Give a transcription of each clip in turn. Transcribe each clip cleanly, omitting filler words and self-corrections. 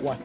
Why?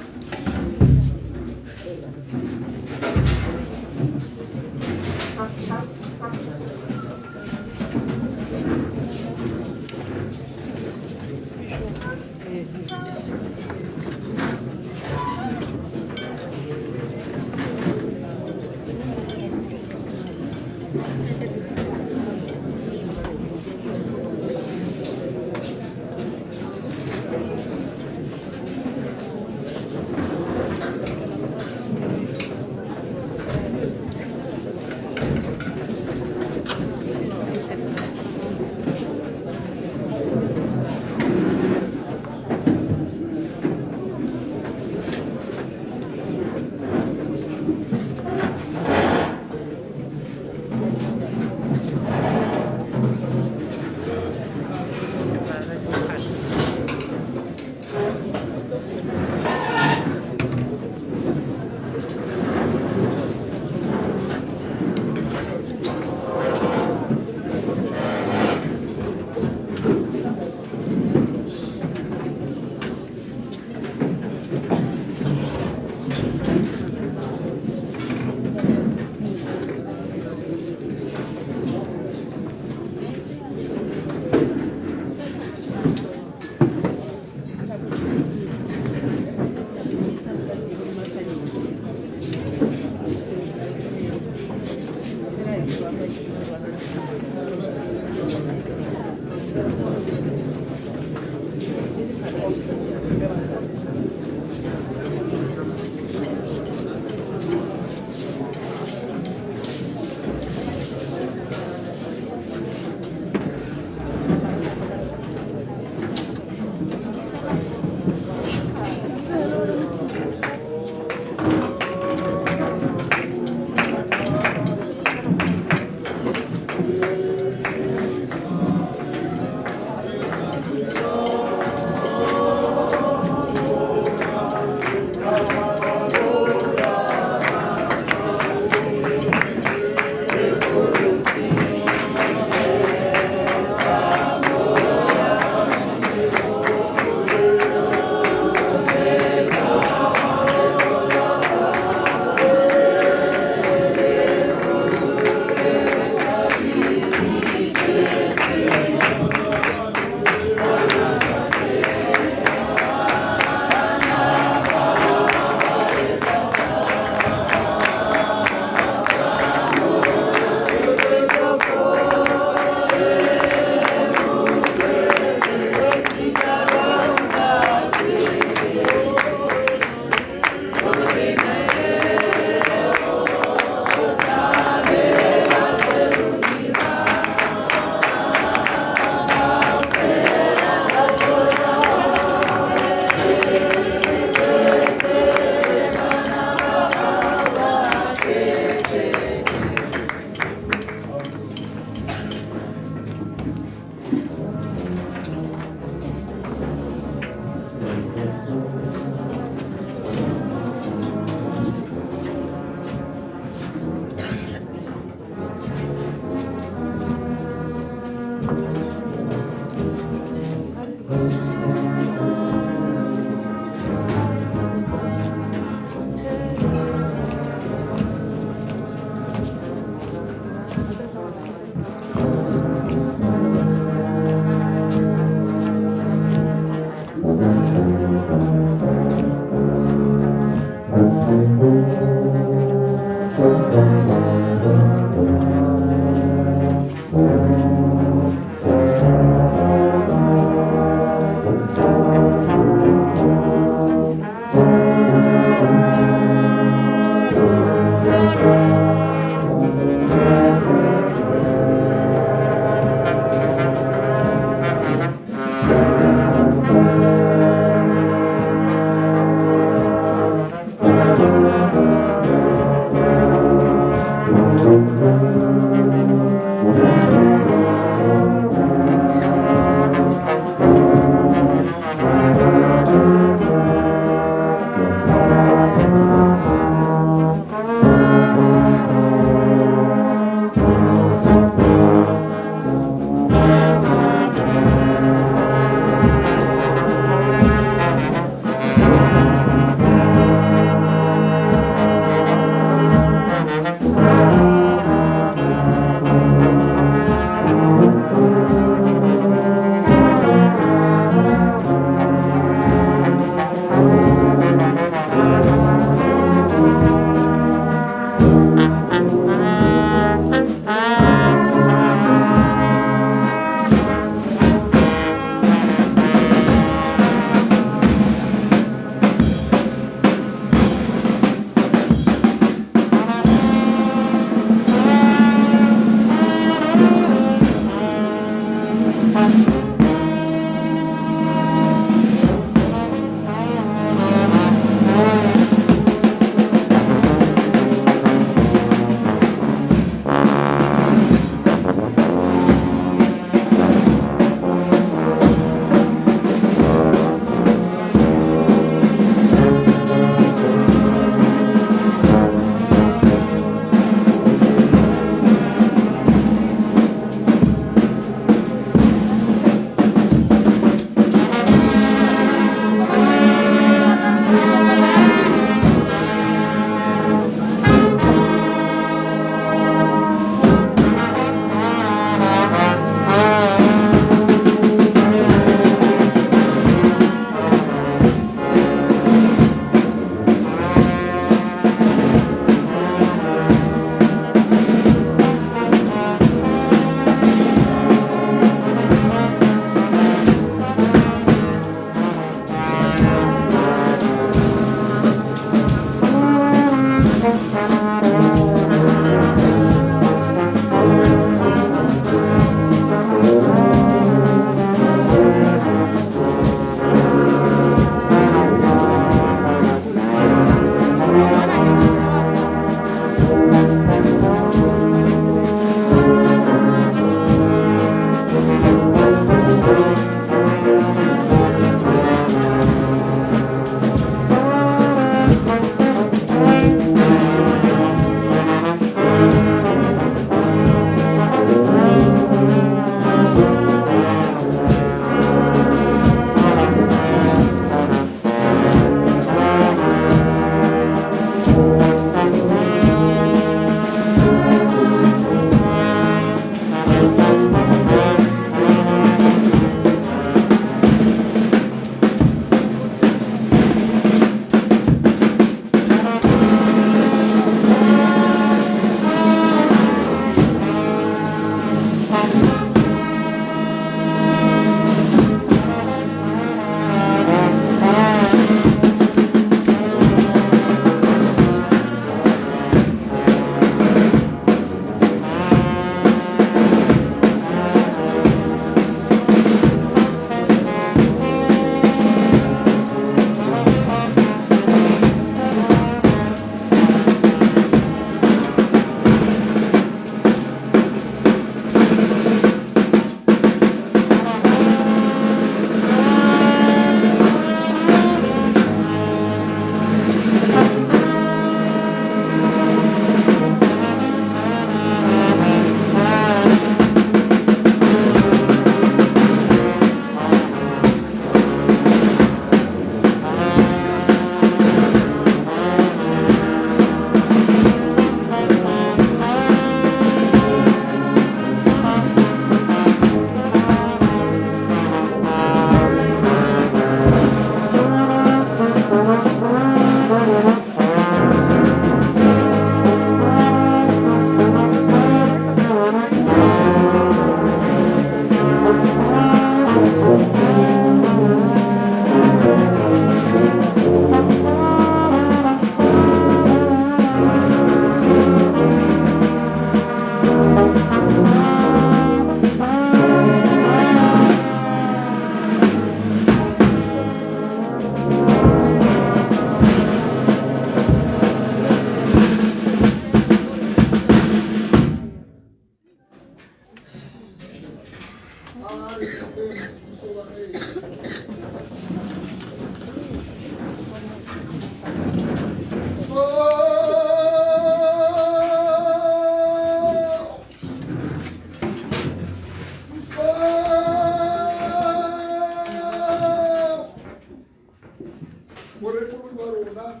Morekolodi wa rona,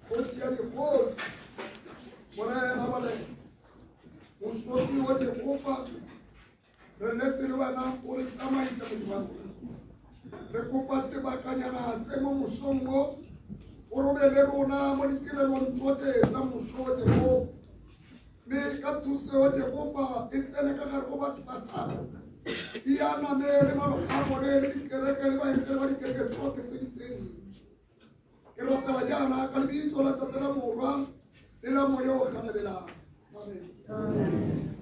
kgosi ya dikgosi, Morena Balena, mosodi wa Jehofa, re letse le wena o re tsamaisa Modimo wa rona. Re kopa sebakanyana se mo mosong o, o robe le rona mo ditirelong tsotlhe tsa moso wa Jehofa. Mme ka thuso ya Jehofa e tsene ka gare go batho ba gago, e aname le maloko a bone le dikereke le baetele ba dikereke tsotlhe tse di tseneng. Ke rapela jaana ka lebitso la Tate la Morwa le la Moya o Halalelang. Amen.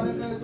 Amen.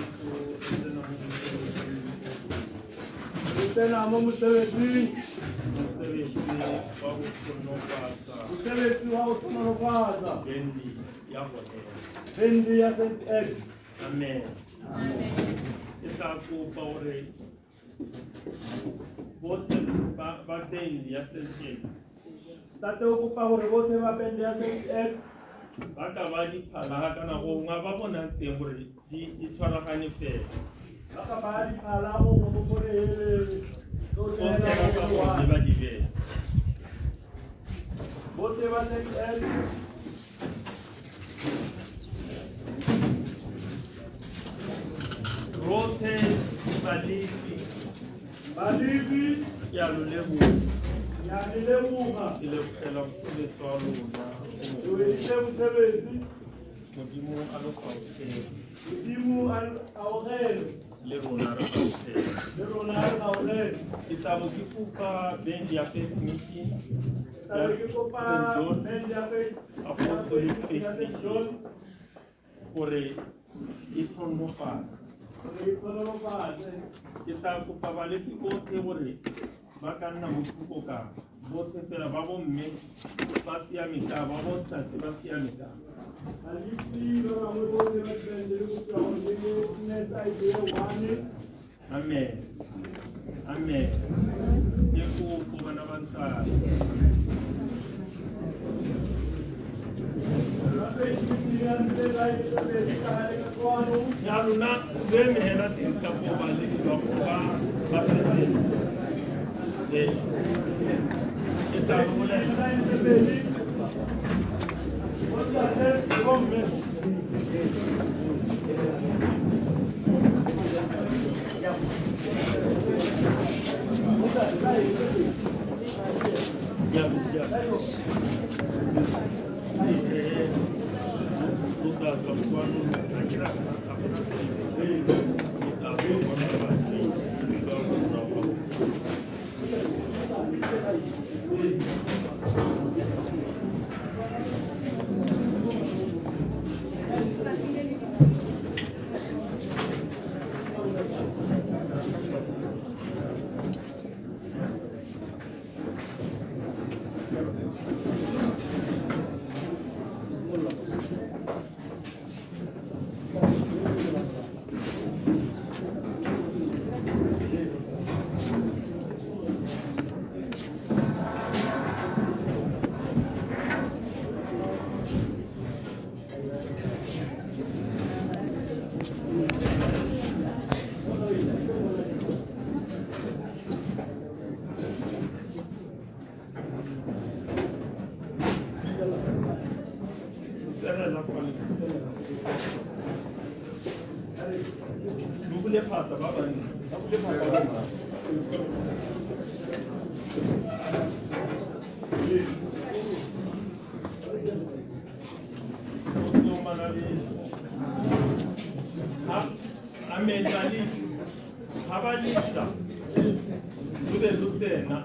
beso re tsena mo mosebetsing Re tsena mo mosebetsing. Mosebetsi wa go hlohonolofatsa. Mosebetsi wa go hlohonolofatsa. Bendi ya Bonela. Bendi ya St. Anne. Amen. Ke tla kopa hore botlhe ba bendi ya St. Anne. Ntate o kopa hore botlhe ba bendi ya St. Anne ba ka ba diphala kana gongwe ba bonang teng gore di tshwaragane fela. Ba ka ba diphala go go gore tsotlhe ka bone ba di beya. Botlhe ba St. Anne. Rotlhe balefi. Balefi. Ke a lo leboga. Ke a le leboga. Ke lebogela mosebetsi wa lona. O editse mosebetsi. Modimo a lo gaogele. Modimo a aogele. Le rona re gaogele. Le rona re gaogele. Ke tla bo ke kopa bendi ya faith meeting. Tla be ke kopa bendi ya faith Apostolic Faith ya St. John. Gore e tlhonolofatse. Gore e tlhonolofatse. Ke tla kopa balefi botlhe gore ba ka nna mo thoko ka botlhe fela ba bomme ba siame ka ba bontate ba siame ka. Balefi ba bangwe botlhe ba bende le kopiwa gore le nne side e one. Amen. Amen. Ke kopo bana ba ntate. Ya lona lo eme hela teng ka foo balefi ba ba feteng. Ee. Ke tla lo bolela. Bontate le bomme. Ya, ya. Lo tla tswa kwano, a ke ra ga gona sepe. Lo tla tswa kwano ba ba morago ga. Lo bule phata ba bantsi. Ba bule phata ba bantsi. Amen balefi ha ba letsa lo be lo tsena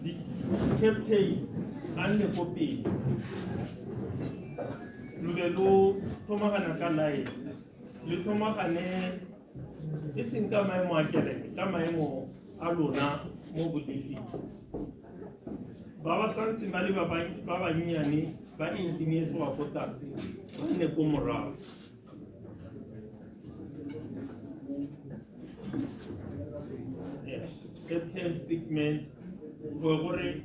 di-captain a nne ko pele lo be lo thomagana ka line le thomagane e seng ka maemo a kereke ka maemo a lona mo bolefing ba ba santseng ba le ba bannyane ba 18 years go ya ko tlase ba nne ko morago. Captain Stickman go gore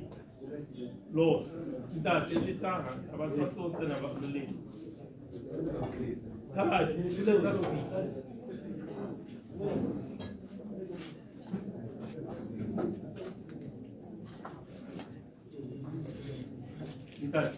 lo ntate le tsaga ga ba tshwanetse go tsena ba lo letsa. Khaladi, le letsa speaker. Ntate.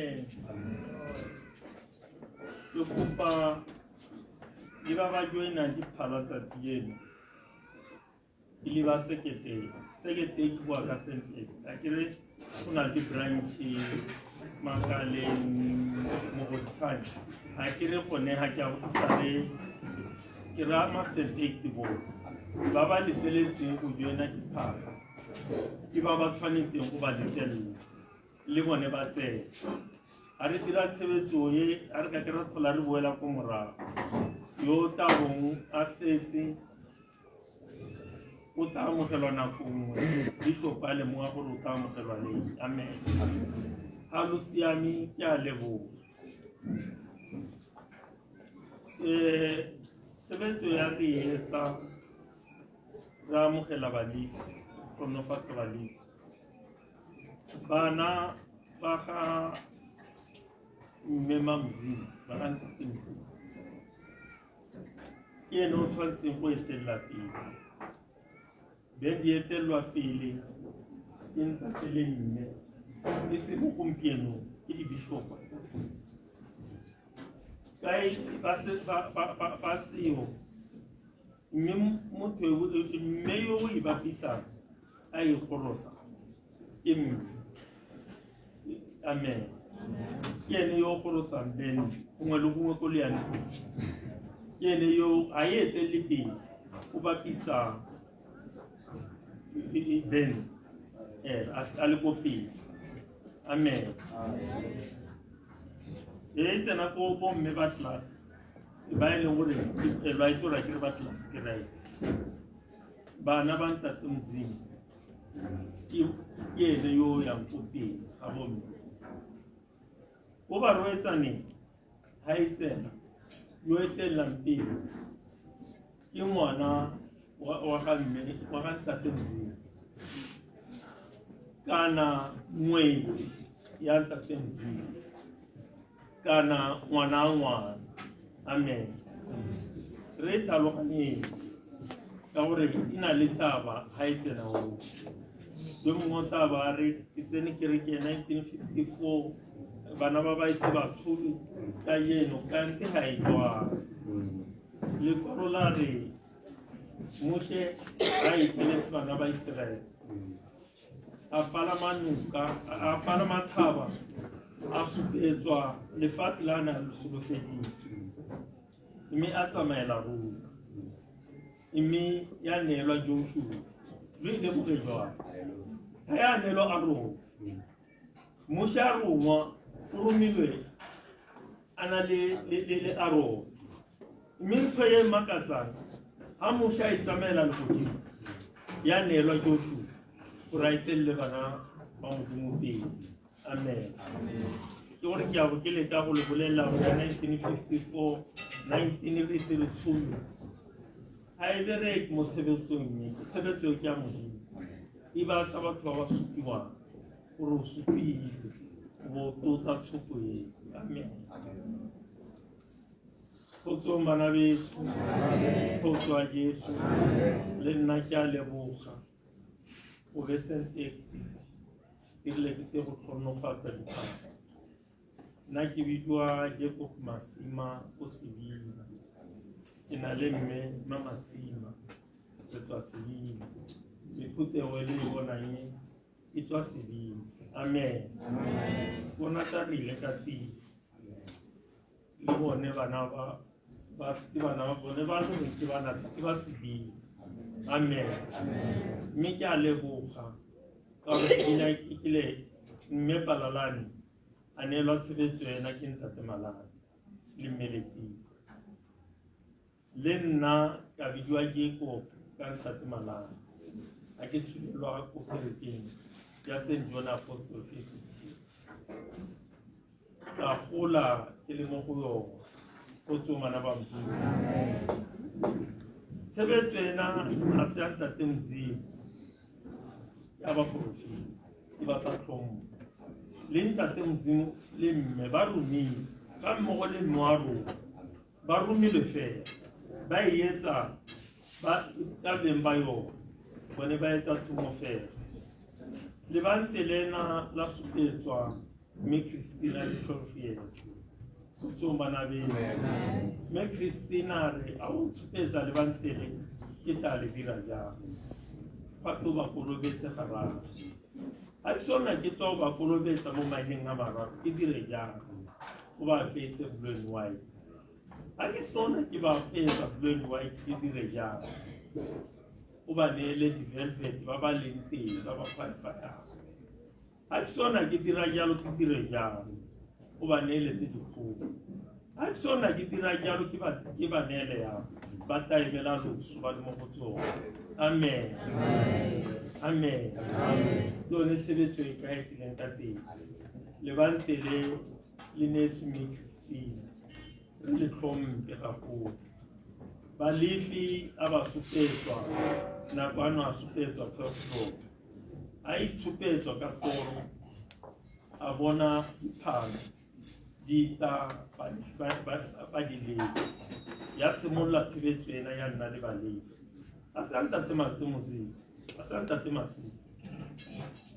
Amen. Ke kopa le ba ba joinang diphala tsatsi eno e le ba sekete sekete ke bua ka sentle a kere go na le di-branch Makaleng Mogoditshane a kere gone ga ke a go sale ke raya masentekti bone ba ba letleletsweng go joina diphala ke ba ba tshwanetseng go ba letlelela le bone ba tsene ga re dira tshebetso e a re ka ke ra tlhola re boela ko morago yo o tla bong a setse o tla amogelwa nako nngwe bishop a lemoga gore o tla amogelwa leng amen ga lo siame ke a leboga um tshebetso ya re etsa re amogela balefi tlhonofatsa balefi bana ba ga mme mamodimo ba ga ntate Modimo ke ene o tshwanetseng go etelela pele be di etelelwa pele ke ntate le mme e se mo gompienong ke dibishopa kae ba seo mme motho mme yo o e bapisang a e gorosa ke mme amen ke ene yo o gorosang ben gongwe le gongwe ko le yang ke ene yo a e etelele pele o bapisa ben a le ko pele amen e tsena ko bomme ba class ba e leng gore lwa itse gore ke re ba class ke right bana ba ntate Modimo ke ene yo o yang ko pele ga bomme ko barwetsaneng ga e tsena yo etelelang pele ke ngwana wa ga mme wa ga ntate Modimo kana ngwetsi ya ntate Modimo kana ngwana ngwana amen re tlhaloganyeng ka gore e na le taba ga e tsena o yo mongwe o taba a re ke tsene kereke ya 1954 bana ba ba ise ba tsholwe ka eno kante ga e jwang lekwalo la re Moshe a eteletse bana ba Iseraele a palama noka a palama thaba a supetswa lefatshe la na le solofeditswe mme a tsamaela ruri mme ya neelwa Joshua lo e lemoge jwang ga ya neelwa Arone Moshe a rongwa o romilwe a na le Arone mme ntho e makatsang ga Moshe a e tsamaela legodimo ya neelwa Joshua gore a etelele bana ba Modimo pele amen ke gore ke a bo ke leka go le bolelela gore ya 1954 19 re se re tsholwe ga e bereke mo tshebetsong e tshebetso ke ya Modimo e batla batho ba ba supiwang gore o supile o bo tota tshupo e amen kgotsong bana betso kgotso a Jesu le nna ke a leboga o be sente e rile ke te go tlhonofatsa dithata nna ke bidiwa Jacob Masima o Sebina ke na le mme ma Masima re tswa Sebina mephuthego e le e bonang e tswa Sebina amen bona tla re ile ka tiro le bone bana ba ba ke bana ba bone ba leng ke bana ke ba Sebina amen mme ke a leboga ka gore Sebina ke kile mme Palalane a neelwa tshebetso ena ke ntate Malane le mme Letile le nna ka bidiwa Jacob ka ntate Malane a ke tsholelwa ko kerekeng ya St John Apostle Faith ka gola ke le mo go yona go tsomana ba Modimo tshebetso ena a se ya ntate Modimo ya baporofeta ke batla tlhompho le ntate Modimo le mme ba romile ka mmogo le mme wa rona ba romilwe fela ba e etsa ba ka beng ba yona bone ba etsa thomo fela lebante lena la supetswa Mme Christina le 12 years. Kgotsong bana beno. Mme Christina a re a o ntshupetsa le bantele ke tla le dira jang. Fa to ba kolobetse gararo. Ga ke sona ke tswa ba kolobetsa mo maineng a mararo ke dire jang. O ba apese blue and white. Ga ke sona ke ba apesa blue and white ke dire jang. O ba neele di-velvet ba ba leng teng ba ba qualifyang. Ga ke sona ke dira jalo ke dire jang. O ba neele tse dikgolo. Ga ke sona ke dira jalo ke ba neele yang. Ba taemela loso ba le mo go tsone. Amen. Amen. Ke yone tshebetso e ka e tsileng ka teng. Lebante le le neetswe mme Christina. Re le tlhompe gagolo. Balefi a ba supetswa nako ano a supetswa first floor. A itshupetswa ka toro a bona diphalo di tla ba di leka. Ya simolola tshebetso ena ya nna le Balefi. A se a ntate Mosedi, a se a ntate Masedi.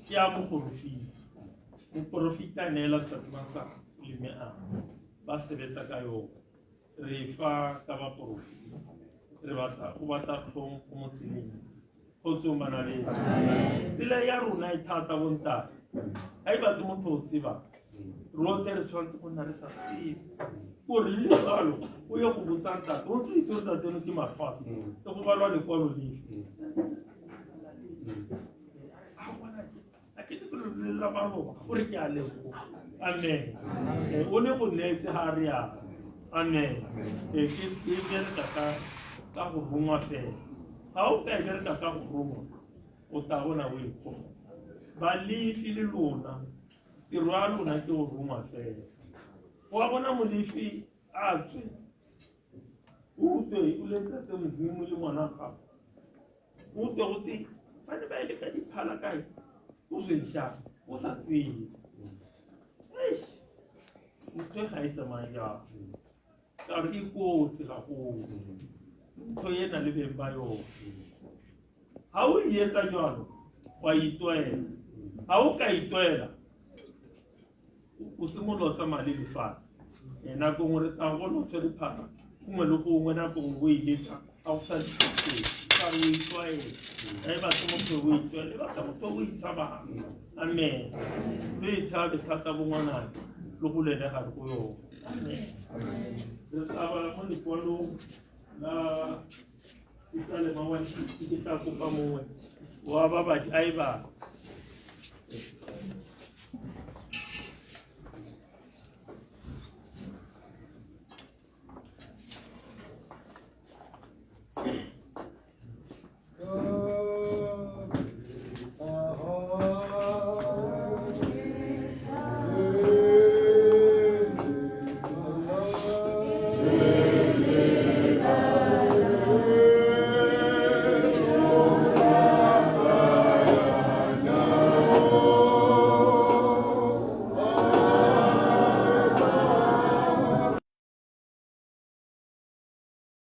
Ke a moporofita. Moporofita a neela ntate Masako le mme a ba sebetsa ka yone. Re fa ka baporofita. Re batla go batla tlhompho mo tseleng. Kgotsong bana beso. Tsela ya rona e thata bontate. Ga e batle motho o tsebang. Rotlhe re tshwanetse go nna re sa tsebe. Gore le jalo o ye go botsa ntate, o ntse o itse gore ntate eno ke mathwasa, e go balwa lekwalo lefe. A ke le la maloba, o re ke a leboga. Amen. O ne go neetse ga a rialo. Amen. Ke bereka ka go rongwa fela. Ga o ka e bereka ka go rongwa, o tla bona o ikgoga. Balefi le lona, tiro ya lona ke go rongwa fela. Wa bona molefi a tswe, o utlwe o le ntate Modimo le ngwana gago. O utlwe go te ba ne ba ile ka diphala kae, o sweng o sa tseye. Eish, ntho e ga e tsamaye jalo. Ka gore e kotsi gagolo. Ntho e na le beng ba yone. Ga o e etsa jalo, wa itwaela. Ga o ka itwaela, o simolola o tsamaya le lefatshe. Nako nngwe re tla go tshwere phara gongwe le gongwe, nako nngwe o e letsa ga go sa ka re o itlwaele. Ga e batle motho o itlwaele, e batla motho o itshabang. Amen. Lo itshabe thata bongwanake le go lele gare go yone. Amen. Re tla bala mo lekwalong la Pisalema 150, ke tla kopa mongwe wa babadi a e bala.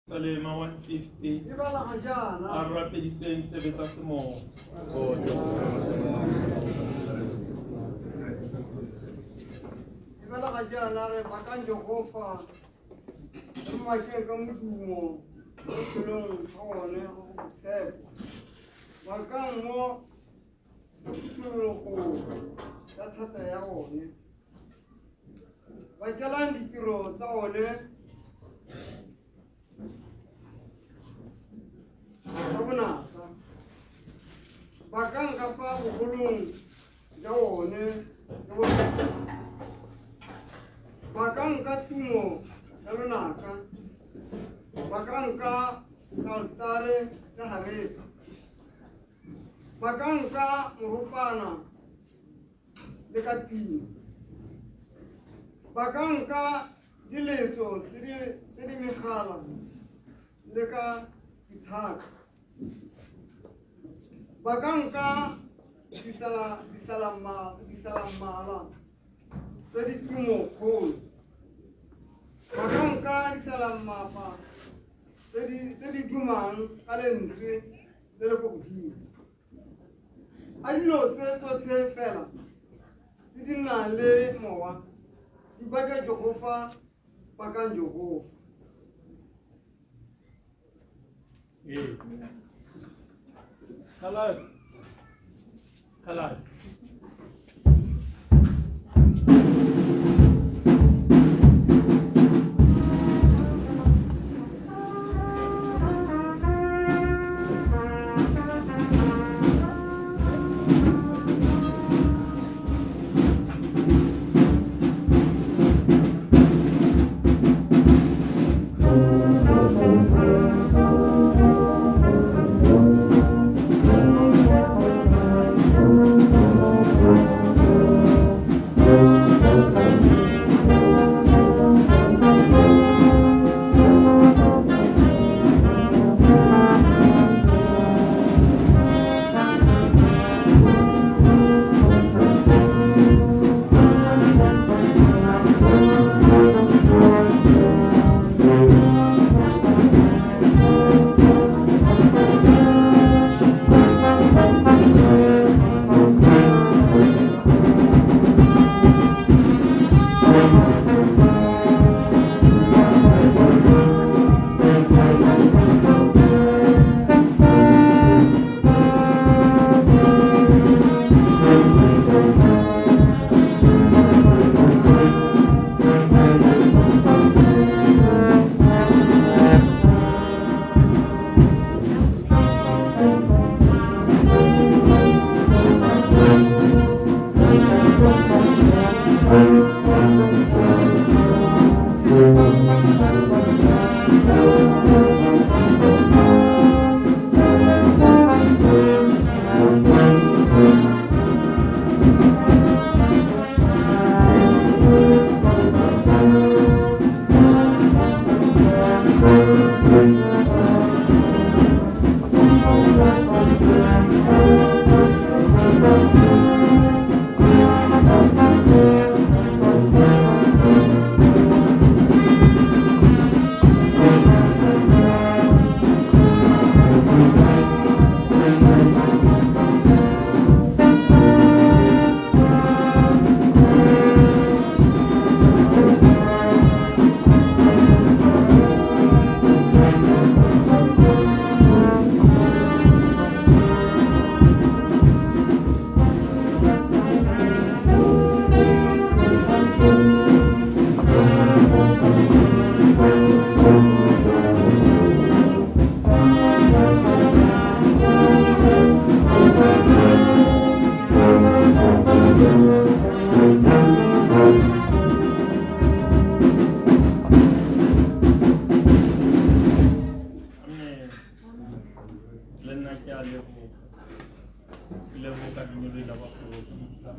Salema 150 E bala ga jaana. A rapediseng tsebe tsa semoya. E bala ga jaana re bakang Jehofa re makeng ka modumo mo felong ga one go boitshepo. Bakang mo phuthulogong ya thata ya one. Bakelang ditiro tsa one tsa bonatla. Bakang ka fa bogolong jwa one jo bo tshosang. Bakang ka tumo ya lonaka. Bakang ka saltare le harepa. Bakang ka moropana le ka pina. Bakang ka diletso tse di megala le ka dithaka. Bakang ka disalamala tse di tumo kgolo. Bakang ka disalamapa tse di dumang ka lentswe le le ko godimo. A dilo tse tsotlhe fela tse di nang le mowa di baka Jehofa, bakang Jehofa. Ee. Khalad. Khalad. Amen. Le nna ke a leboga. Ke leboga lenyoloi la baporofeta.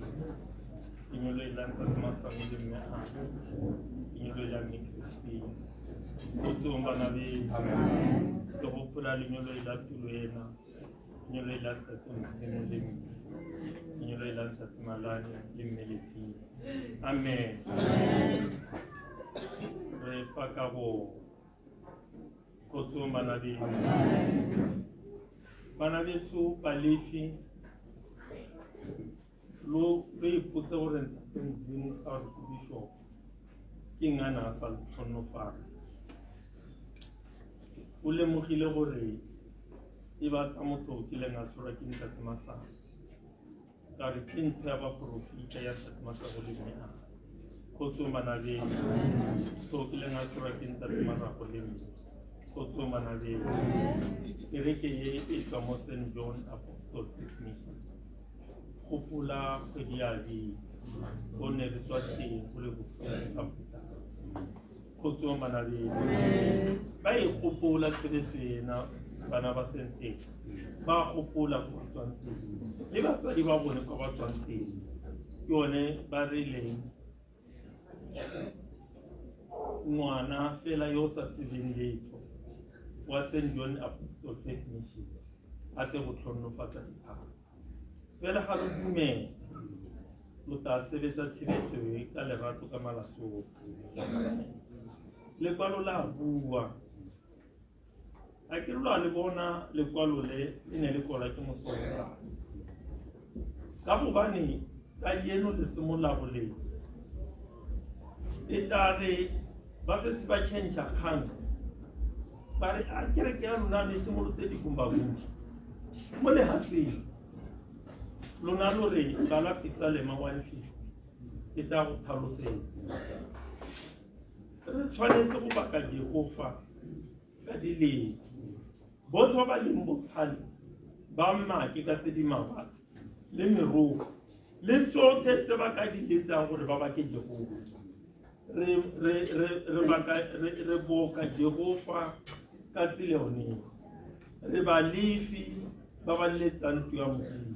Lenyoloi la ntate Masango le mme Ana. Lenyoloi la mme Christine. Kgotsong bana beso. Ke gopola lenyoloi la tulo ena. Lenyoloi la ntate Modimo le mme. Lenyoloi la ntate Malane le mme Letile. Amen. Re fa ka go kgotsong bana beso. Bana betso Balefi lo lo ipotse gore ntate Modimo ka gore ke bishop ke eng a ne a sa le tlhonofatsa. O lemogile gore e batla motho o kileng a tshwarwa ke ntate Masango. Ka re ke ntho ya baporofeta ya ntate Masango le mme Ana. Kgotsong bana beso. Motho o kileng a tshwarwa ke ntate Marago le mme. Kgotsong bana beso. Kereke ye e tswa mo St. John Apostle Faith Mission. Gopola kgwedi ya beke go ne re tswa teng go le bosigo ka phutang. Kgotsong bana beso. Ba e gopola tshebetso ena bana ba senteng. Ba gopola ko ba tswang teng. Le batswadi ba bone kwa ba tswang teng. Ke yone ba rileng ngwana fela yo o sa tsebeng letho wa St. John Apostle Faith Mission a tle go tlhonofatsa diphahlo. Fela ga lo dumela lo tla sebetsa tshebetso e ka lerato ka malatsi otlhe. Lekwalo la bua. A ke lo le bona lekwalo le le ne le kwalwa ke motswala. Ka gobane Kajeno le simolola go letsa. E tla re ba setse ba change kgang ba re a kereke ya lona le simolotse digumbagumba mo lehatsheng lona lo re bala pisalema 150 ke tla go tlhalosetsa re tshwanetse go baka Jehova ka diletso botlhe ba ba leng botlhale ba mmake ka tse di mabapi le merogo le tsotlhe tse ba ka di letsang gore ba bake Jehova re boka Jehova ka tsela yone re balefi ba ba letsang ntlo ya Modimo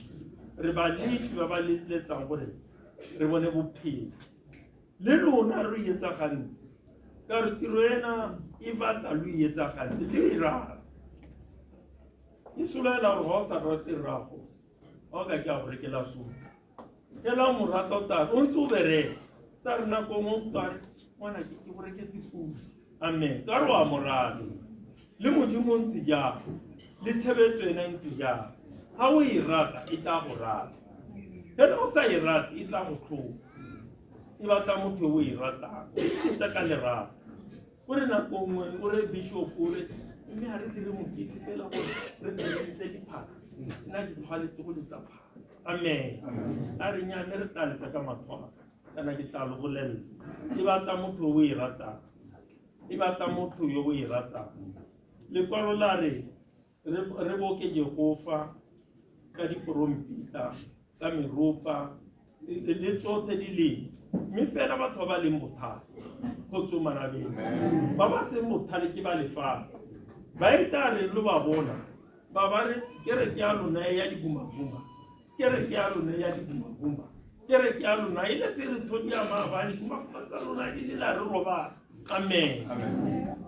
re balefi ba ba letsang gore re bone bophelo le lona re etsa gantle ka re tiro ena e batla lo etsa gantle le e rata e solela gore ga o sa rate rrago ga o ka ke a go rekela supa fela o mo rata o tare o ntse o bereka tsa re nako nngwe o tare ngwana ke go reketse pudi amen ka re wa mo rata le modimo o ntse jang le tshebetso ena e ntse jang ga o e rata e tla go rata fela o sa e rate e tla go tlhoka e batla motho o e ratang o etsa ka lerato o re nako nngwe o re bishop o re mme ga re dire mokete fela gore re tsenentse diphaka nna ke tshwanetse go letsa phaka amen a re nyame re tla letsa ka mathwasa kana ke tla lo bolelela e batla motho o e ratang e batla motho yo o e ratang lekwalo la re re boke Jehova ka diporompita ka meropa le tsotlhe di leng mme fela batho ba ba leng bothale go tsomana beng ba ba seng bothale ke ba lefatshe ba e tla re lo ba bona ba ba re kereke ya lona e ya digumaguma kereke ya lona ya digumaguma kereke ya lona e letse re thodi ya maabane gumaguba tsa lona di lela re robala amen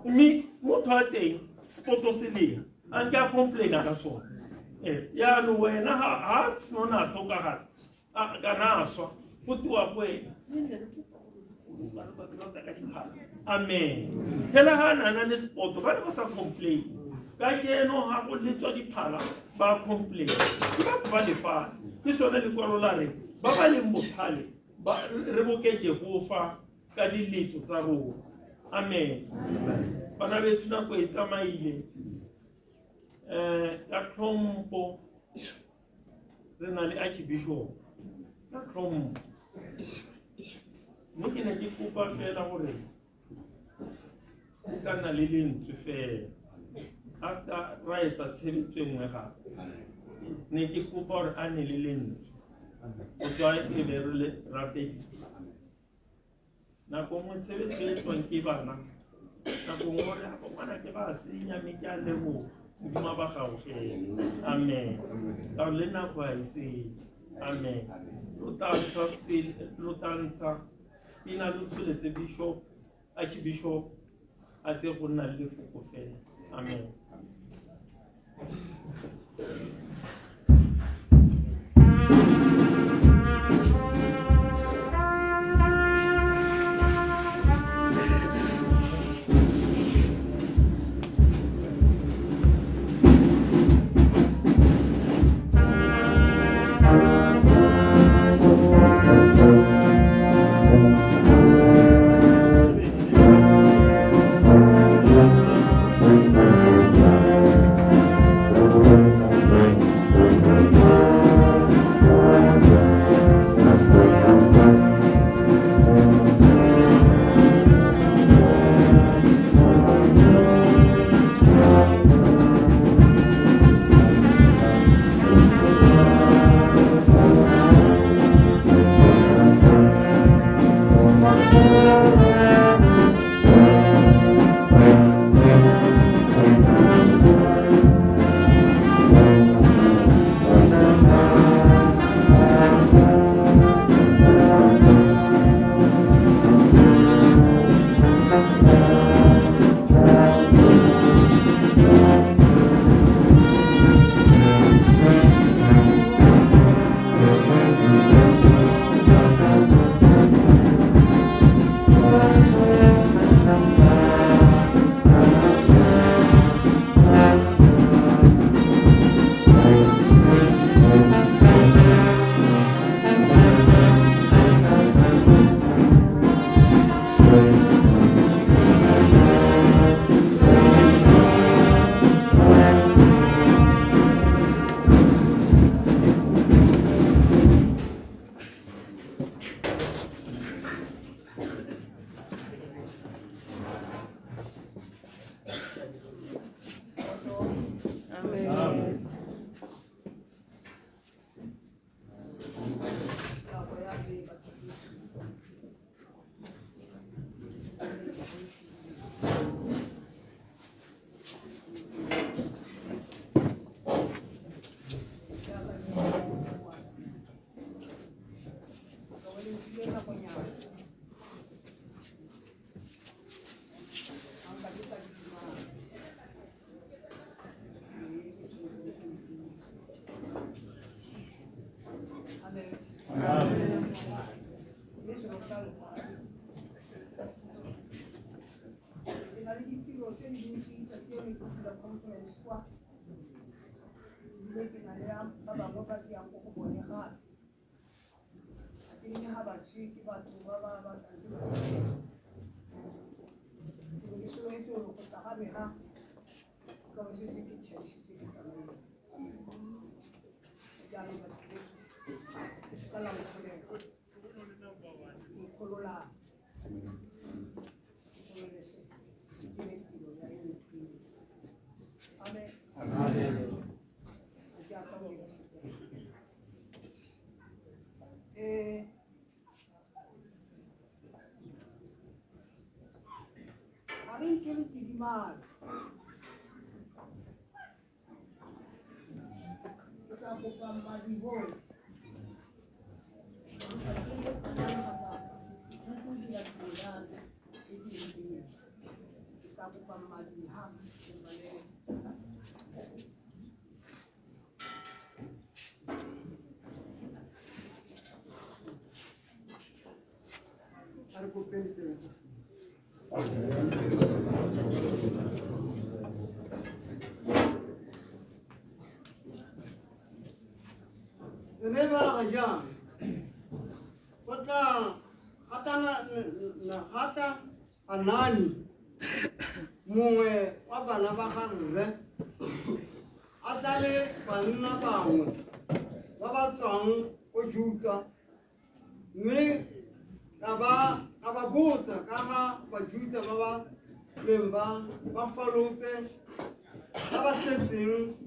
mme motho a teng sepoto se lela a nke a complaina ka sone yaanong wena ga seno a tlhokagala kana a swa go tiwa go wena amen fela ga a nana le sepoto ba ne ba sa complain ka keno ga go letswa diphala ba complain ke batho ba lefatshe ke sone lekwalo la re ba ba leng botlhale re boke Jehova ka diletso tsa rona amen bana beso nako e tsamaile um ka tlhompo re na le archbishop ka tlhompo mme ke ne ke kopa fela gore o ka nna le lentswe fela a seka ra etsa tshebetso e nngwe gape ne ke kopa gore a ne le lentswe go tswa e be re le rapedisa nako nngwe tshebetso e tswang ke bana nako nngwe re go ngwana ke ba senya mme ke a leboga modimo a ba gaogele amen ka gore le nako ga e senye amen lo tla ntsha pina lo tsholetse bishop archbishop a tle go nna le lefoko fela amen. le ditiro tse di dintsi tsatsi eno ke dira conference kwa ebile ke na le ba bangwe ba ke yang ko go bone gape ga ke nne ga batshe ke batho ba ba batlang ke ke ne ke solofetse gore go tla ga me ga ka bo setse ke tšhaisitse ke tsamaile jaanong batho ke seka la nkgolega nkgololang nkgololese ke dire tiro ya e nthwile. Amen. Ga ke a ka go dira sepe. Ga re ntse re tidimala ke tla kopa mmadibone ke tla kopa mmadi ha ke balele. A re kopeng ditsebe tsa semoya. Re bala ga jaana go tla gata Anani mongwe wa bana ba ga rre a tla le banna bangwe ba ba tswang ko Juta mme ka ba botsa ka ga Bajuta ba ba neng ba falotse ba ba setseng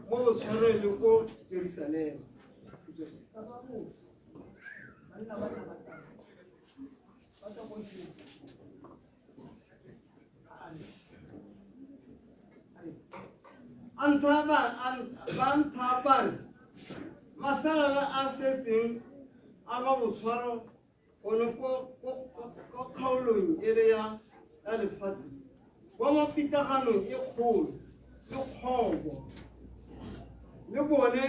mo botshwareleng le ko Jerusalema. Ka ba botsa banna ba tla ba tla ba tswa ko Juta. A ntha ba re masalela a setseng a ba botshwaro gone ko kgaolong ele ya lefatshe ba mo pitlaganong e kgolo le kgobo le bone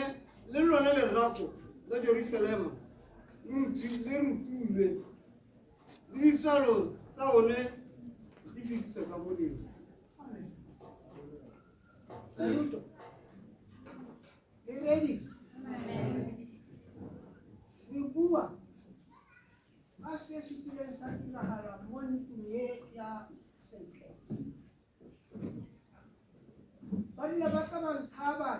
le lone lerako la Jerusalema le rutulwe le ditswalo tsa one di fisitswe ka molelo. Le ready? Re bua ka se se kileng sa diragala mo ntlong e ya Sentle. Banna ba ka ba nthaba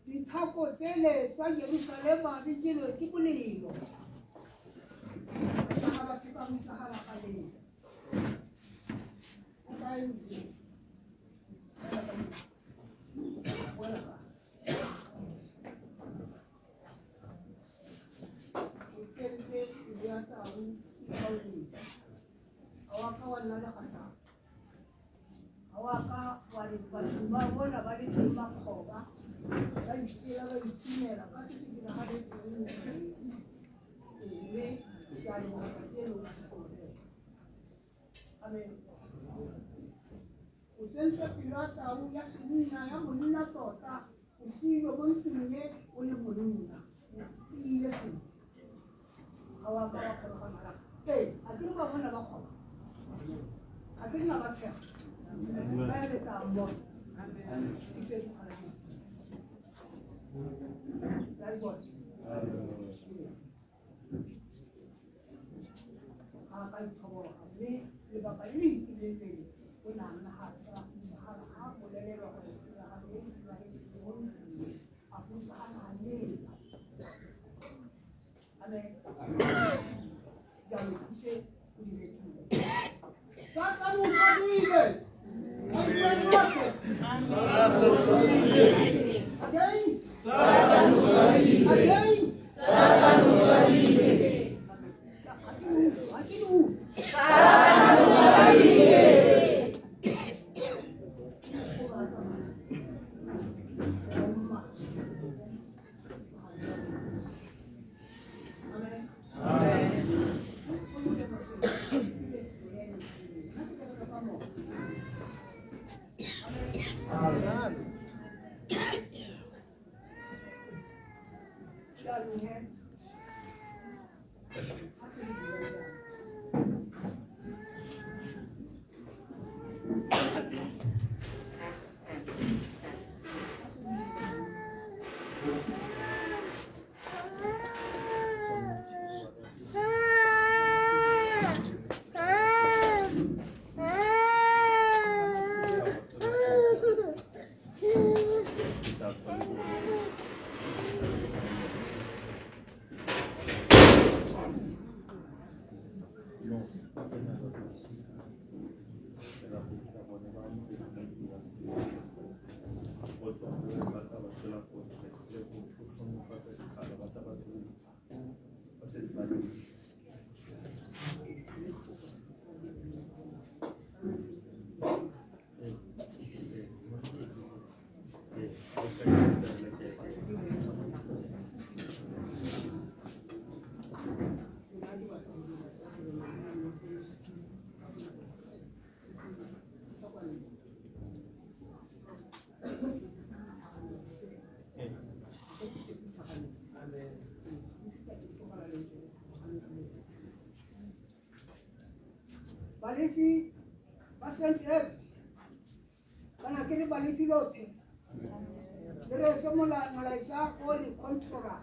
dithako tsele tsa Jerusalema di jelwe ke bolelo. Ba ba se ba utlwagala ga lelo. O kae Modimo? O kentse pelo ya tau dikaoleng. Ga wa ka wa nna le kgatlhang. Ga wa ka wa re batho ba bona ba le teng makgoba ba ipela ba itumela ka se se diragaletseng mo ntlong e. Mme ke a leboga tsatsi eno o tlhokomele. Amen. O tsentse pelo ya tau ya senna ya monna tota o siilwe mo ntlong e o le monna o tiile sentle. Ga wa ka wa kgoroga malapa. Ee, a ke re ba bona ba kgoba. A ke re ba tshega. Ba eletsa mmona. Ke tse di kgala. La di bona. Ga a ka itlhoboga mme lebaka le le fetileng pele o ne a nna ga a buisagala ga a bolelelwa gore tiragalo e e diragetseng mo ntlong e a buisagala a lela. Amen. Jaanong ise o dire tiro. Satane o swabile. Again. Satane o swabile. Again. Satane o swabile. Ga ke di utlwe. Satane o swabile. Amen. Amen. Balefi ba St. Ed kana ke re balefi lotlhe le reetse molaetsa o re controla.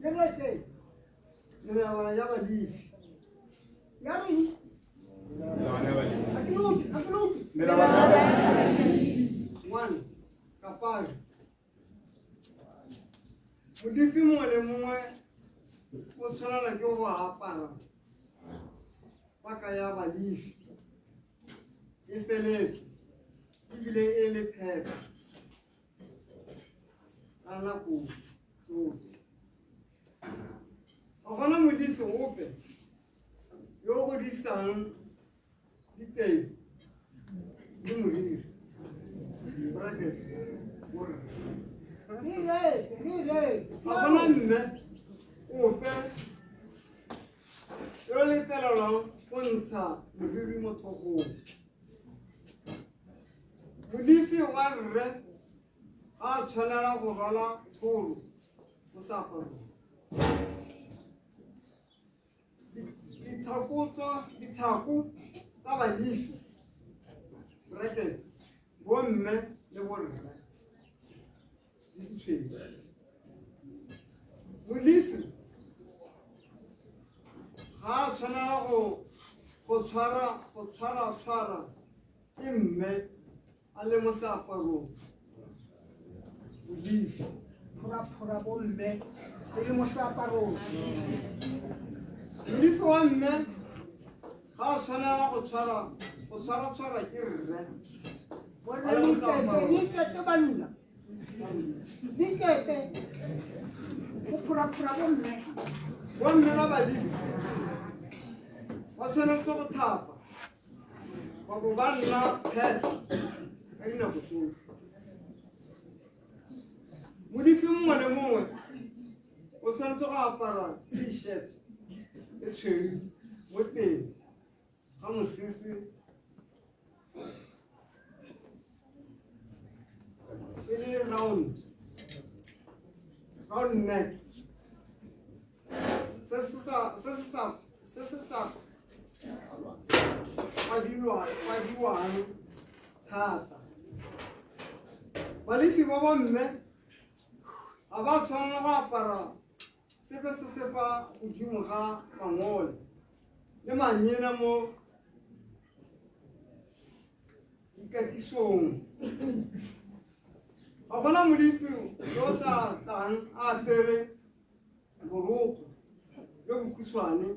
Le reetse Melawana ya Balefi. Ya reng? Melawana ya Balefi. Ha ke utlwe, ha ke utlwe. Melawana ya Balefi. 1 Kapari. Molefi mongwe le mongwe o tshwanela ke go apara paka ya Balefi e feletse ebile e le phepa ka nako tsotlhe. Ga gona molefi ope yo o godisang ditedu le moriri. Bracket, borre. Re reetse, re reetse. Ga gona mme ope yo letelelwang go ntsha moriri mo tlhogong. Molefi wa rre ga a tshwanela go rwala tsholo mo seaparong. Ditlhako tsa Balefi bracket bomme le borre di ditshweu. Molefi ga a tshwanela go tshwara ke mme a le mo seaparong. Molefi Phora bomme e le mo seaparong. Molefi wa mme ga a tshwanela go tshwara ke rre. Borre le ikete banna. Le ikete go phora bomme. Bomme ba Balefi ba tshwanetse go thapa ba bo ba nna phepa ka dinako tsotlhe. Molefi mongwe le mongwe o tshwanetse go apara T-shirt e tshweu mo teng ga mosese e le round neck se se sa kwadiwang thata. Balefi ba bomme ga ba tshwanela go apara sepe se se fa godimo ga mangole le manyena mo dikatisong. Ga gona molefi yo o tla tlang a apere borokgwe jo bokhutshwane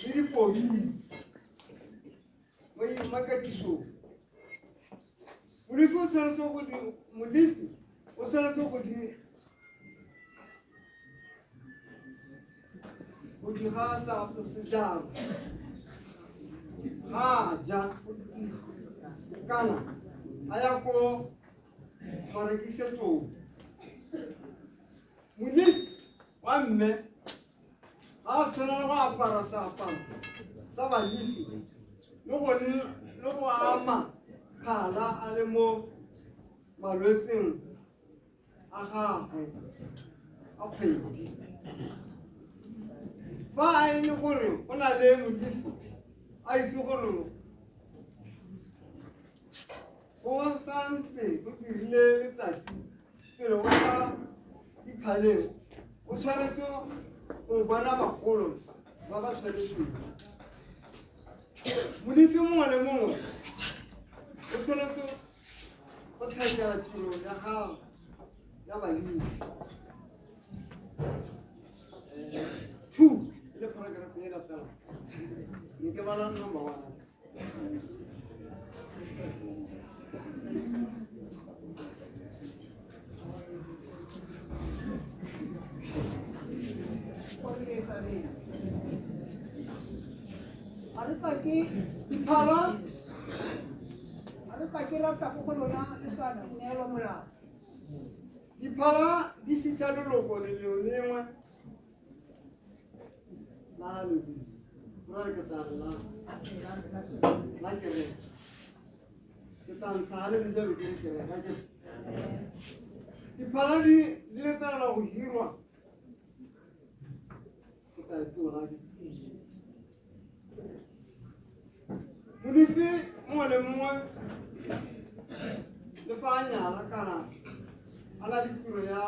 le dipobi mo katisong. Molefi o tshwanetse go diga sejalo ga a ja kana a ya ko marekisetsong. Molefi wa mme ga a tshwanela go apara seaparo sa Balefi le go ama phala a le mo malwetseng a gagwe a kgwedi. Fa a e le gore go na le molefi a itse gore go santse go dirile letsatsi pele go tla diphaleng, o tshwanetse go bona bagolo ba ba tshwanetseng. Molefi mongwe le mongwe o tshwanetse go tlhakela tiro ya gagwe ya Ya Balefi. Two e le paragraph e latelang. Ne ke bala number one. Ga re ka ke Diphala ga re ka ke ra tla ko go lona le sa neelwa molao. Diphala di fitlha leloko le lengwe lengwe la haleluya. Go ra re ke tla re la la kereke. Ke tla ntsha haleluya be ke re kereke akere. Diphala di di letlelela go hirwa. Ke tla e tlola akere. Molefi mongwe le mongwe le fa a nyala kana a na le tiro ya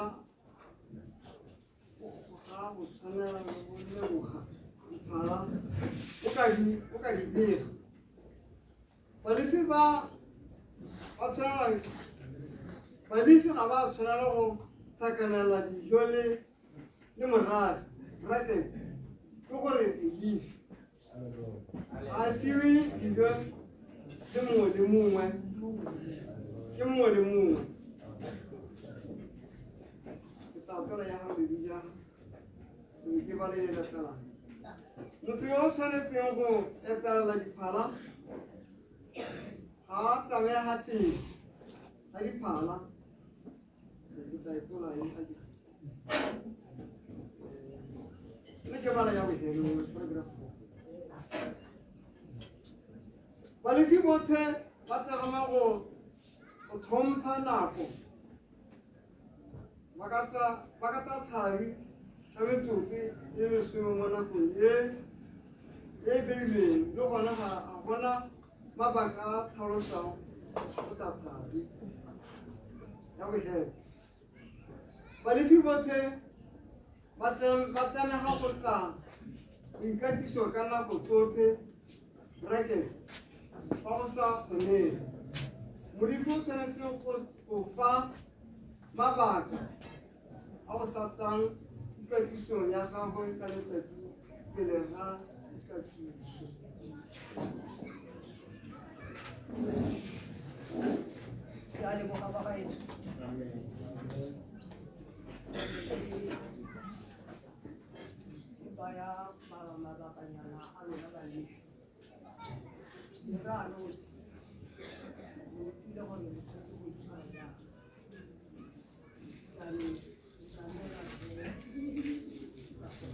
go ga go tshwanela le go leboga diphala o ka di o ka di bega. Balefi ba ba tshwanela Balefi ga ba tshwanela go tlhakanela dijo le le morafe bracket ke gore Molefi a fiwe dijo le mongwe le mongwe ke mongwe le mongwe. Ke tla tlola ya haleluya ke ke bale e latelang. Motho yo o tshwanetseng go etelela diphala ga a tsamega pele ga diphala. Ke tla e tlola e a ke mme ke bala ya bofelo paragraph four. Balefi botlhe ba tlamega go go tlhompha nako ba ka tla ba ka tla thari ka metsotso e lesome mo nakong e e beilweng le gona ga ga gona mabaka a tlhalosang go tla thari ya bofelo. Balefi botlhe ba tlamega go tla boikatiso ka nako tsotlhe bracket fa go sa kgonege. Molefi o tshwanetse go fa mabaka a go sa tlang ikatisong ya gagwe ka letsatsi pele ga ikatiso. Ke a leboga bagaetsho. Ke baya mabakanyana a lona Balefi. Le rra lotlhe, lo utlwile gore le tshwanetse go itshwara jang. Jaanong ke tla neela rre ka go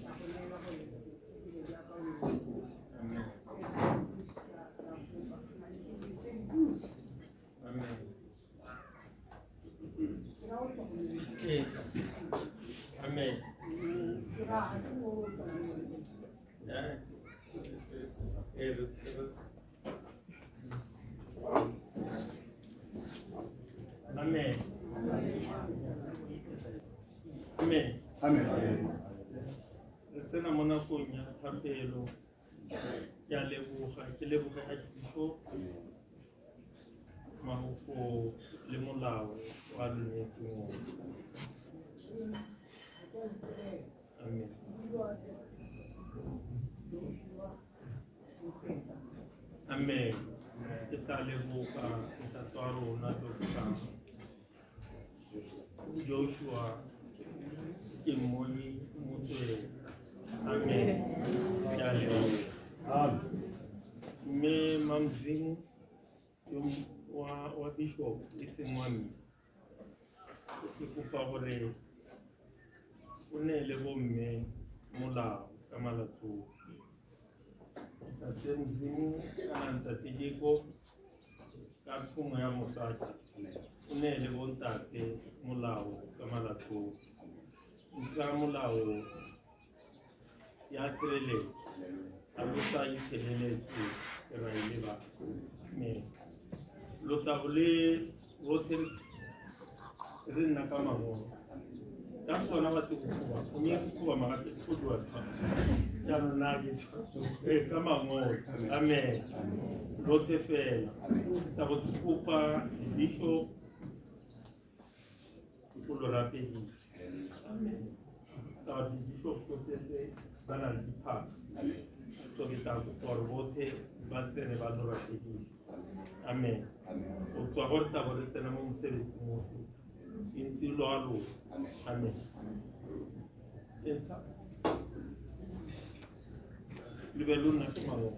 ka go neela gore o dire jaaka o Amen. Amen. Ee. Amen. Eh. Eh, Amen. Amen. Amen. Re tsena mo nakong ya thapelo. Ke a leboga, ke leboge Archbishop Mahoko le molao wa lo neetseng ona. Amen. Amen. Ke tla leboga ntate wa rona Dr. Joshua ke mmone motswela. Amen. Ke a leboga. Mme Mamzing yo wa wa bishop e seng wa mme. Ke kopa gore o neele bomme molao ka malatsi otlhe. Ntate Modimo kana ntate Jacob ka thomo ya mosadi o neele bontate molao ka malatsi otlhe. Nka molao ya tshireletso ga lo sa itsheleletse ke ra e leba. Mme lo tla bo le rotlhe re nna ka mangolo. Ka sona ba te go koba, gongwe go koba magape go dua tshwana. Jaanong nna ke tshwana ka mangolo. Amen. Rotlhe fela. Tla go ke kopa bishop Go lo rapedisa. Amen. Ka di-bishop tsotlhe tse ba na le diphatlo. So ke tla kopa gore botlhe ba tsene ba lo rapedisa. Amen. Go tswa go re tla bo re tsena mo mosebetsing o se. Ntsi lo a lona. Amen. Entsha. Le be lo nna ke mangwe.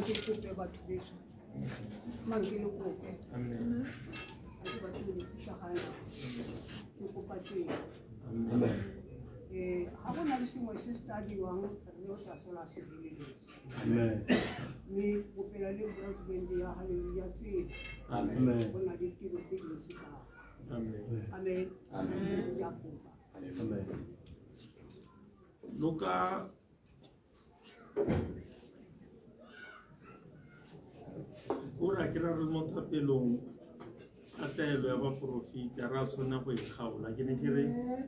ke kope batho beso mang ke le kope ke batho le pitlagana ke kopa tsela ga go na le sengwe se se tla dirwang re o tla sola se feleletse mme kopela le broadband ya Haleluya tsela go na le tiro tse dintsi ka amen ke a kopa. Loka o ra ke ra re mo thapelong ka taelo ya baporofeta ra tshwana go e kgaola ke ne ke re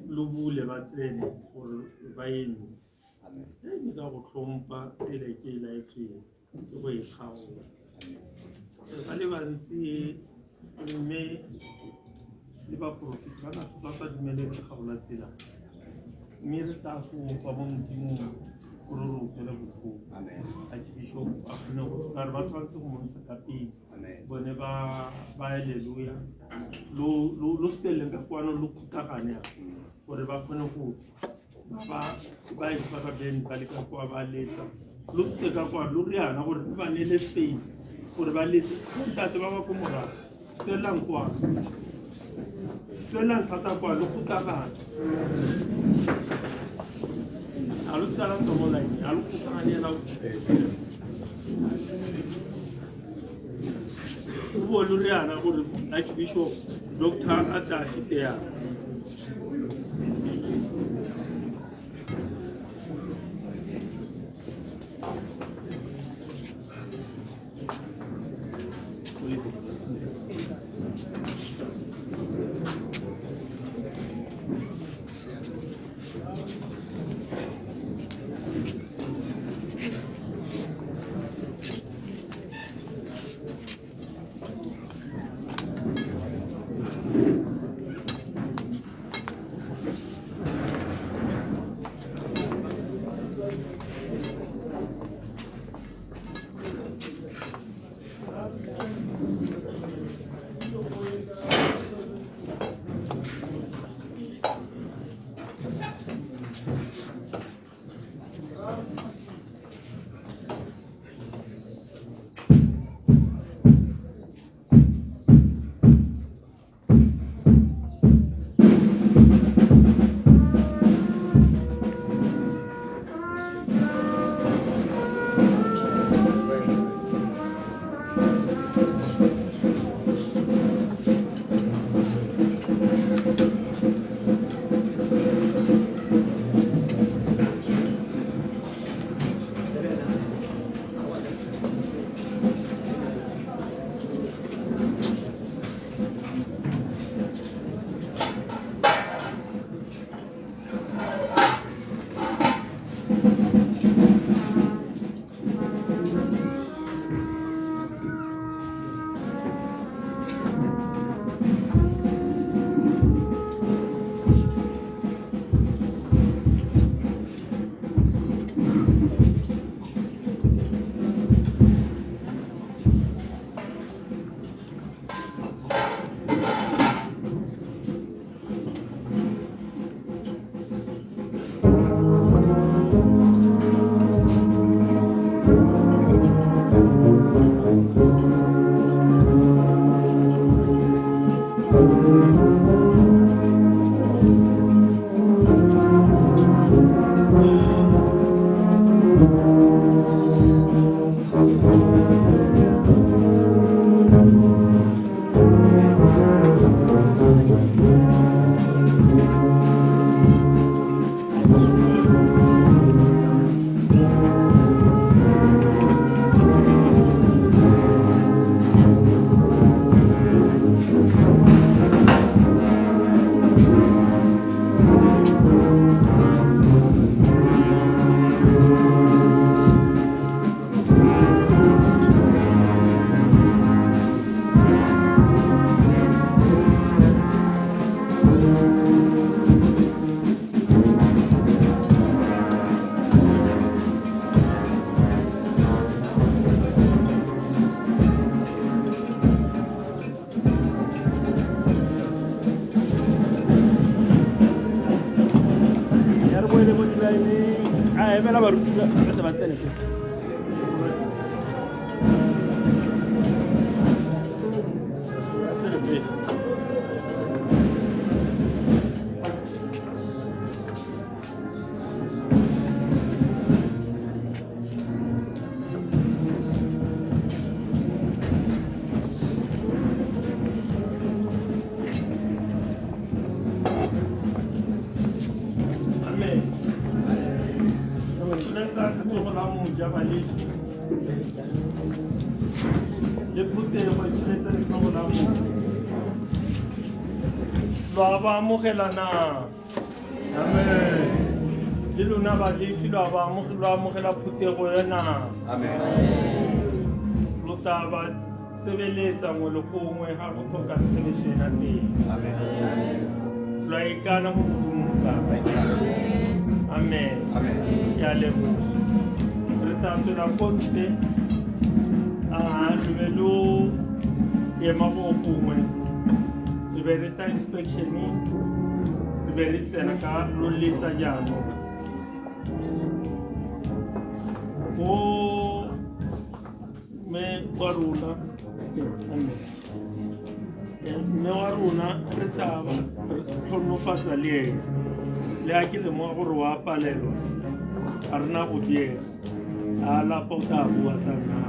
lo bule ba tsene gore ba e ntse e ne ka go tlhompa tsela e ke e laetsweng ke go e kgaola ba le bantsi mme le baporofeta ba ba sa dumele re kgaola tsela mme re tla kopa mo Modimong gore re utlwele botlhoko archbishop a kgone go ka re ba tshwanetse go montsha ka pele bone ba alleluia lo seteleng ka kwano lo khutagane gore ba kgone go tswa ba e tshwara band ba le ka kwa ba letsa lo sete ka kwa lo riana gore ba neele space gore ba letse ntate ba ba ko morago tswelang kwa tswelang thata kwa lo khutagane a lo seka la tswa mo line a lo khutagane ela o bo lo riana gore archbishop doctor a tla fete yana. Le phuthego e tsholetse letsogo la bone. Lo a ba amogela na? Amen. Le lona balefi lo a ba lo amogela phuthego ena. Amen. Lo tla ba sebeletsa nngwe le gongwe ga go tlhoka tshebeletso ena teng. Amen. Lo a ikana mo Modimong ka. Amen. Amen. Ke a leboga. Re tla tswela ko ntle. A lo be lo ema go gongwe. Re be re tla inspection re be re tsena ka lo letsa jaanong. Bo mme wa rona amen. Mme wa rona re tla ba re tlhonofatsa le ene. Le ha ke lemoga gore wa palelwa ga re na go diega. A lapa o tla bua tla nna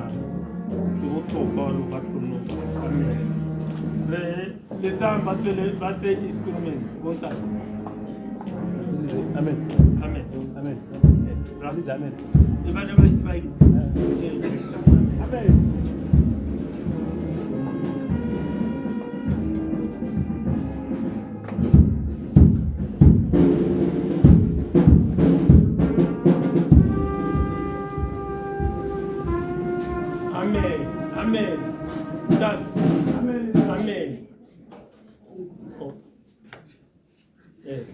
ke botlhokwa gore o ba tlhonofatsa. Amen. Re letsang ba tswele ba tseye di-instrument bontate. Amen. Amen. Amen. Amen. E ba ne ba ise ba itse. Amen. Amen. Amen. Done. Amen. Amen. Oh. Eh.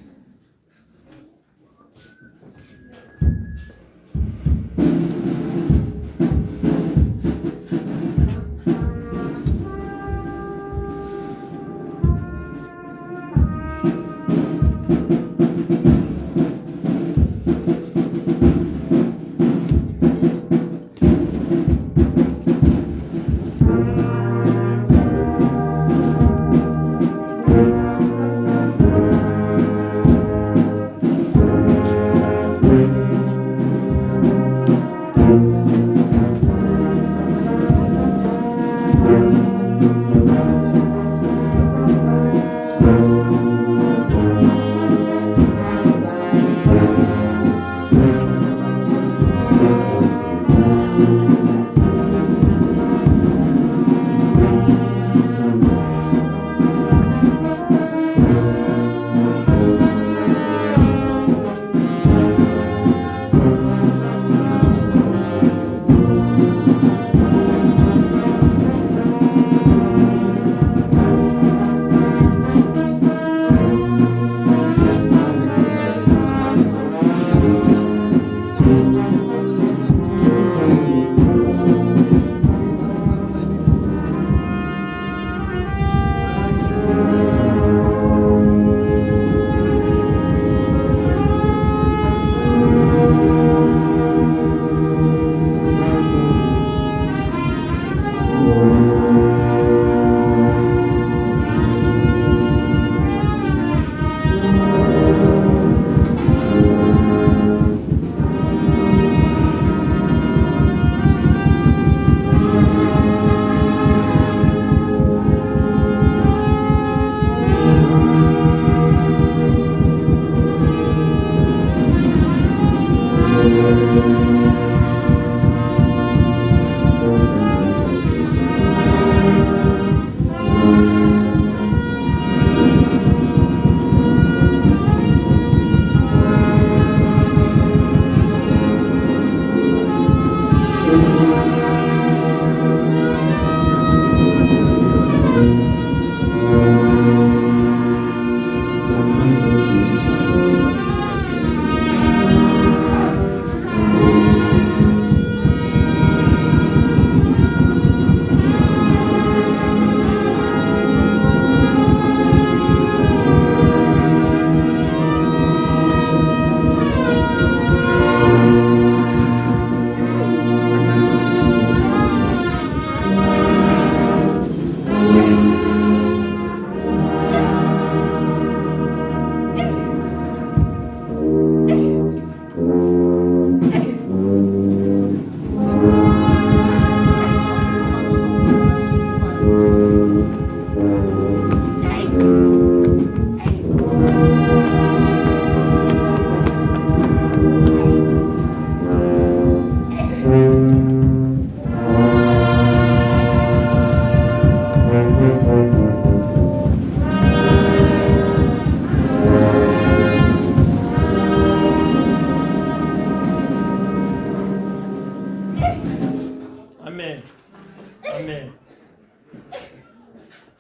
Amen.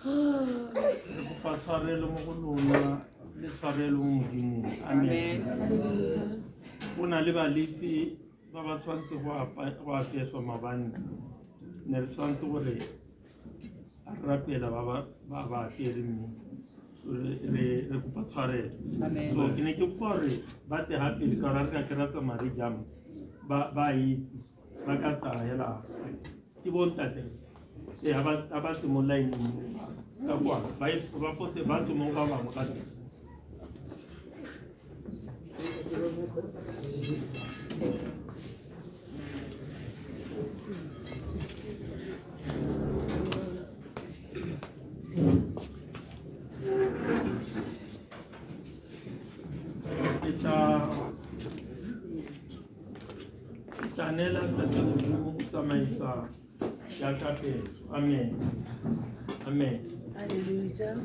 Re kopa tshwarelo mo go lona le tshwarelo mo Modimong. Amen. Go na le balefi ba ba tshwanetse go apeswa maabane. Ne re tshwanetse gore a re rapela ba ba apere mme re kopa tshwarelo. So ke ne ke kopa gore ba tle ga pele ka gore re ka ke ra tsamaya re jam ba itse ba ka tla hela ke bontate e a ba tle mo line ka kwa ba potse ba tswe mo ba bangwe ba teng. Ke tla neela Ntate Modimo go tsamaisa ya thapelo. Amen. Amen. Hallelujah.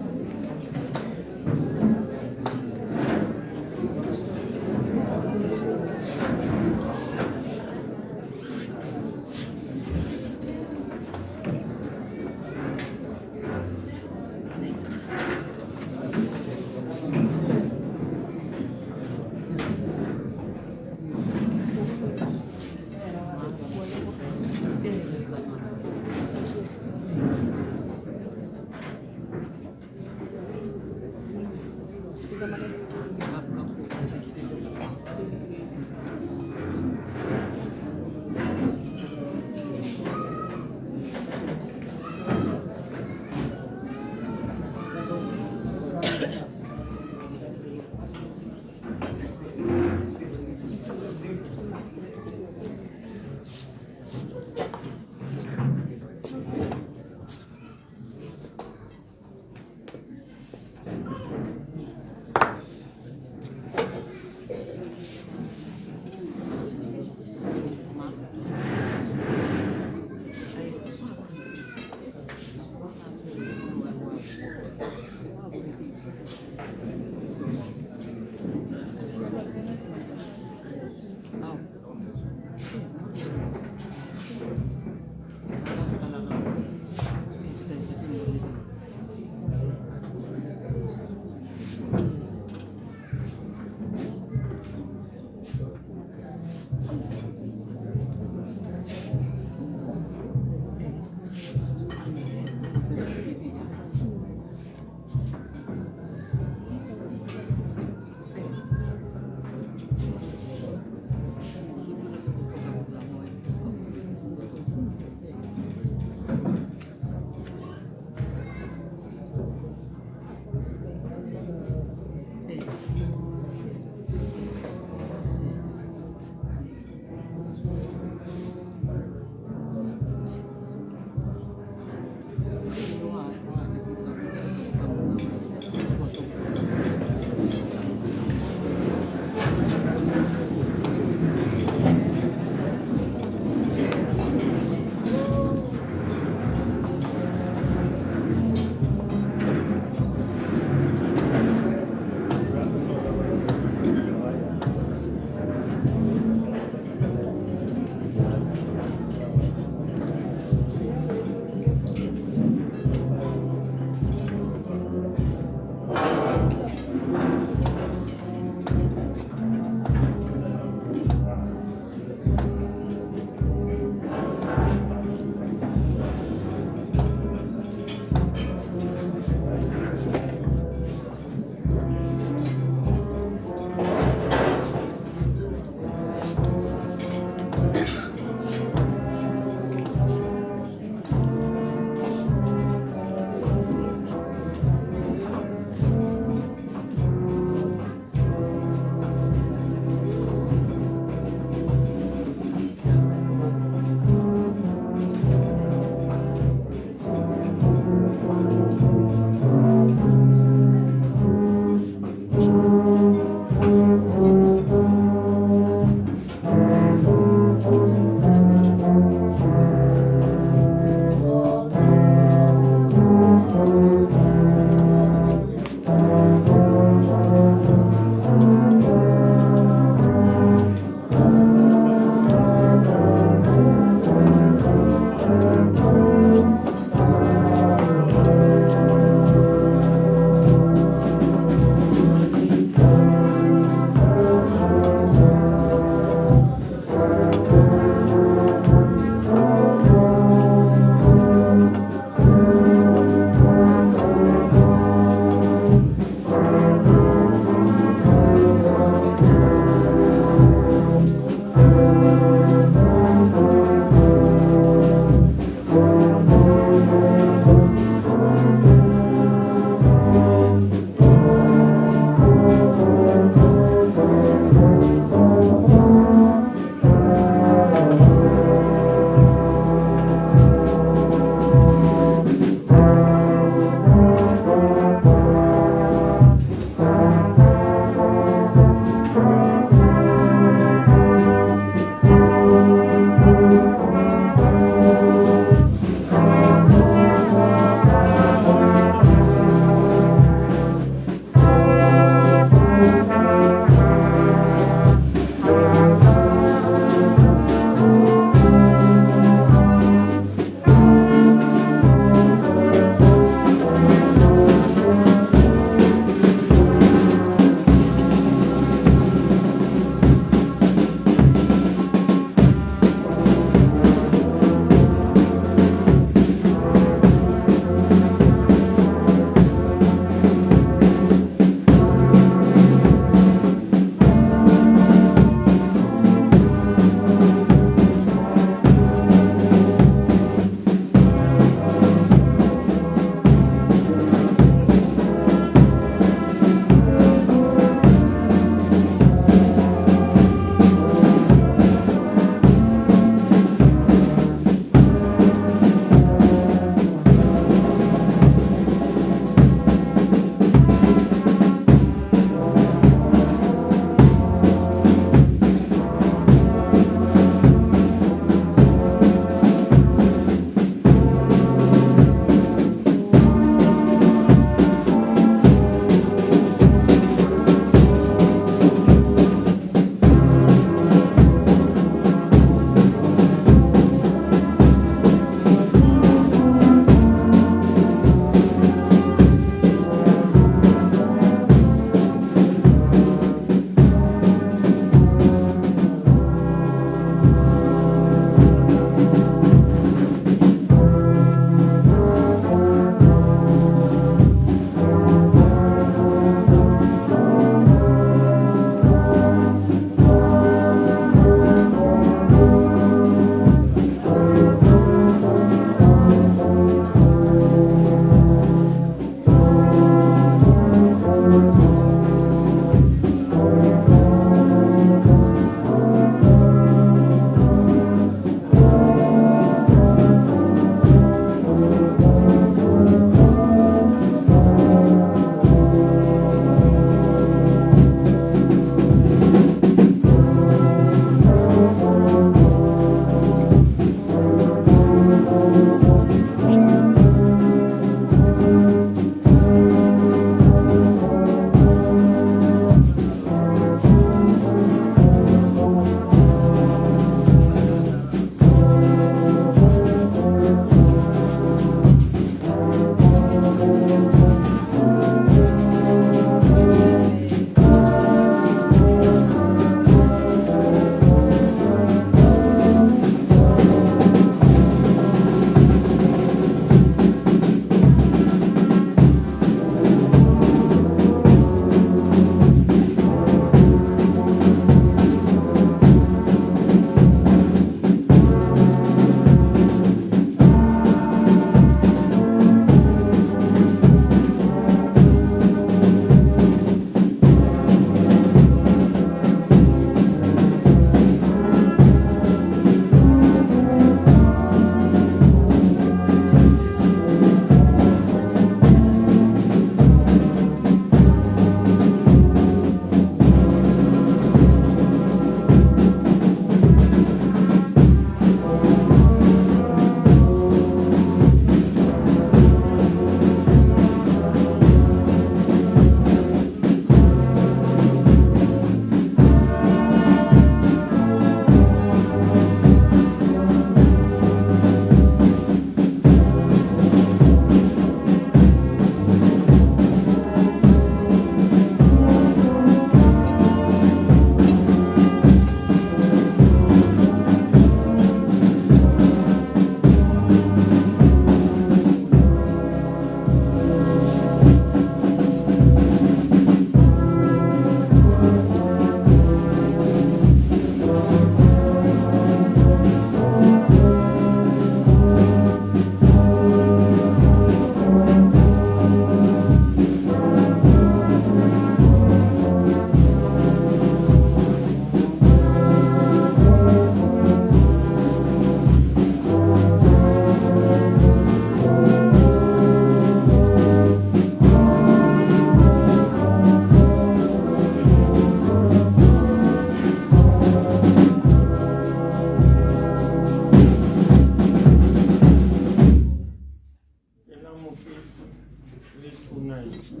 Amen.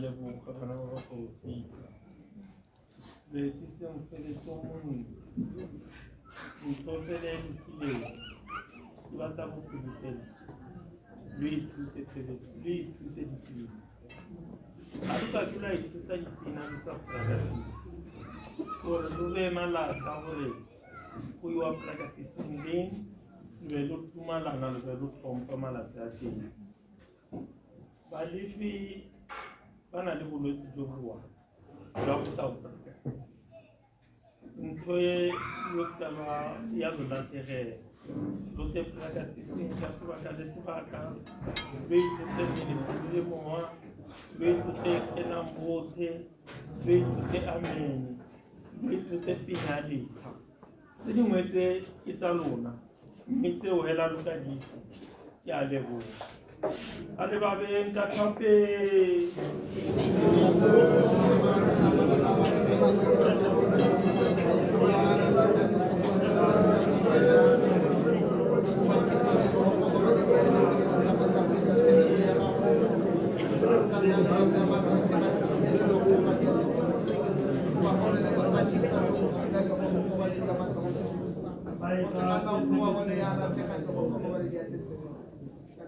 Leboga bana ba baporofeta. Le etsitse mosebetsi o montle. Ntho fela e lokileng ke batla bopelotele lo ithute tshebetso, lo ithute dipina. Ga lo ka ke lwa ithuta dipina lo sa practice gore lo beye malata gore go iwa practicing leng, lo be lo dumalana, lo be lo tlhompha malatsi a teng. Balefi ba na le bolwetse jo bo one jwa go tla go practice. Ntho e lo seka lwa ya lo latlhegela, lo tle practicing ka sebaka le sebaka, lo ithute mmele le mowa, lo ithute kenang botlhe, lo ithute amen, lo ithute pina ya letlha. Tse dingwe tse ke tsa lona, mme tseo hela lo ka di itse. Ke a leboga. A re ba beng ka thapelo.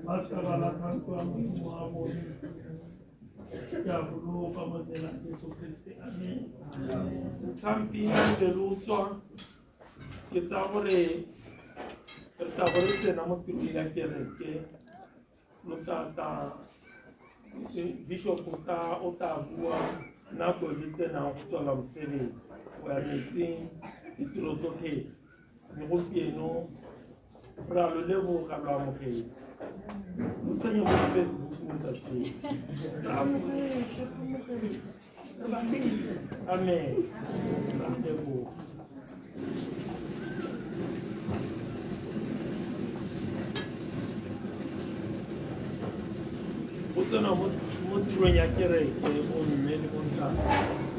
Ba ska ba latlha ntlo ya Modimo wa bone. Ke a boloka mo leina la Jesu Kriste. Amen. Tlhampina le lo tswa ke tsaya gore re tla bo re tsena mo tirong ya kereke, lo tla tla bishop o tla bua nako e le tsenang go tswela mosebetsi go ya metsing, ditiro tsotlhe. Mme gompieno re a lo leboga, lo amogetse. Lo tsenye mo Facebook mo tsatsing. Re amogetse, re amogetse. Re batlile. Amen. Re a leboga. Go tsena mo tirong ya kereke bomme le bontate.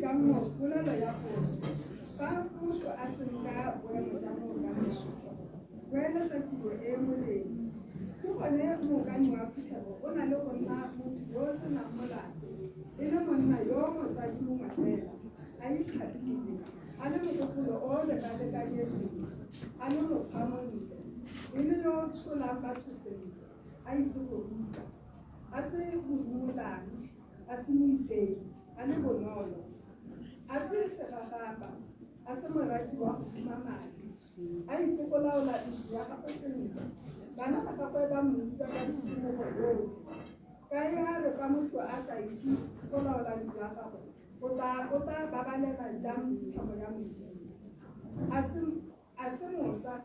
Boikanngo polelo ya poso fa motho a senka boemo jwa mookamedi boeletsa tiro e e molemo. Ke gone mookami wa phuthego o na le go nna motho yo o senang molato, e le monna yo mosadi mongwe fela, a itlhapile, a le mogopolo o o lekalekanyetseng, a le mokgwa montle, e le yo o tsholang batho sentle, a itse go ruta, a se borumolang, a se moitei, a le bonolo, a se segagapa, a se morati wa go huma madi, a itse go laola ntlo ya gagwe sentle. Bana ba gagwe ba mo utlwa ka tshisimogo yotlhe. Ka ya re fa motho a sa itse go laola ntlo ya gagwe, o tla babalela jang phuthego ya Modimo? A se mosa,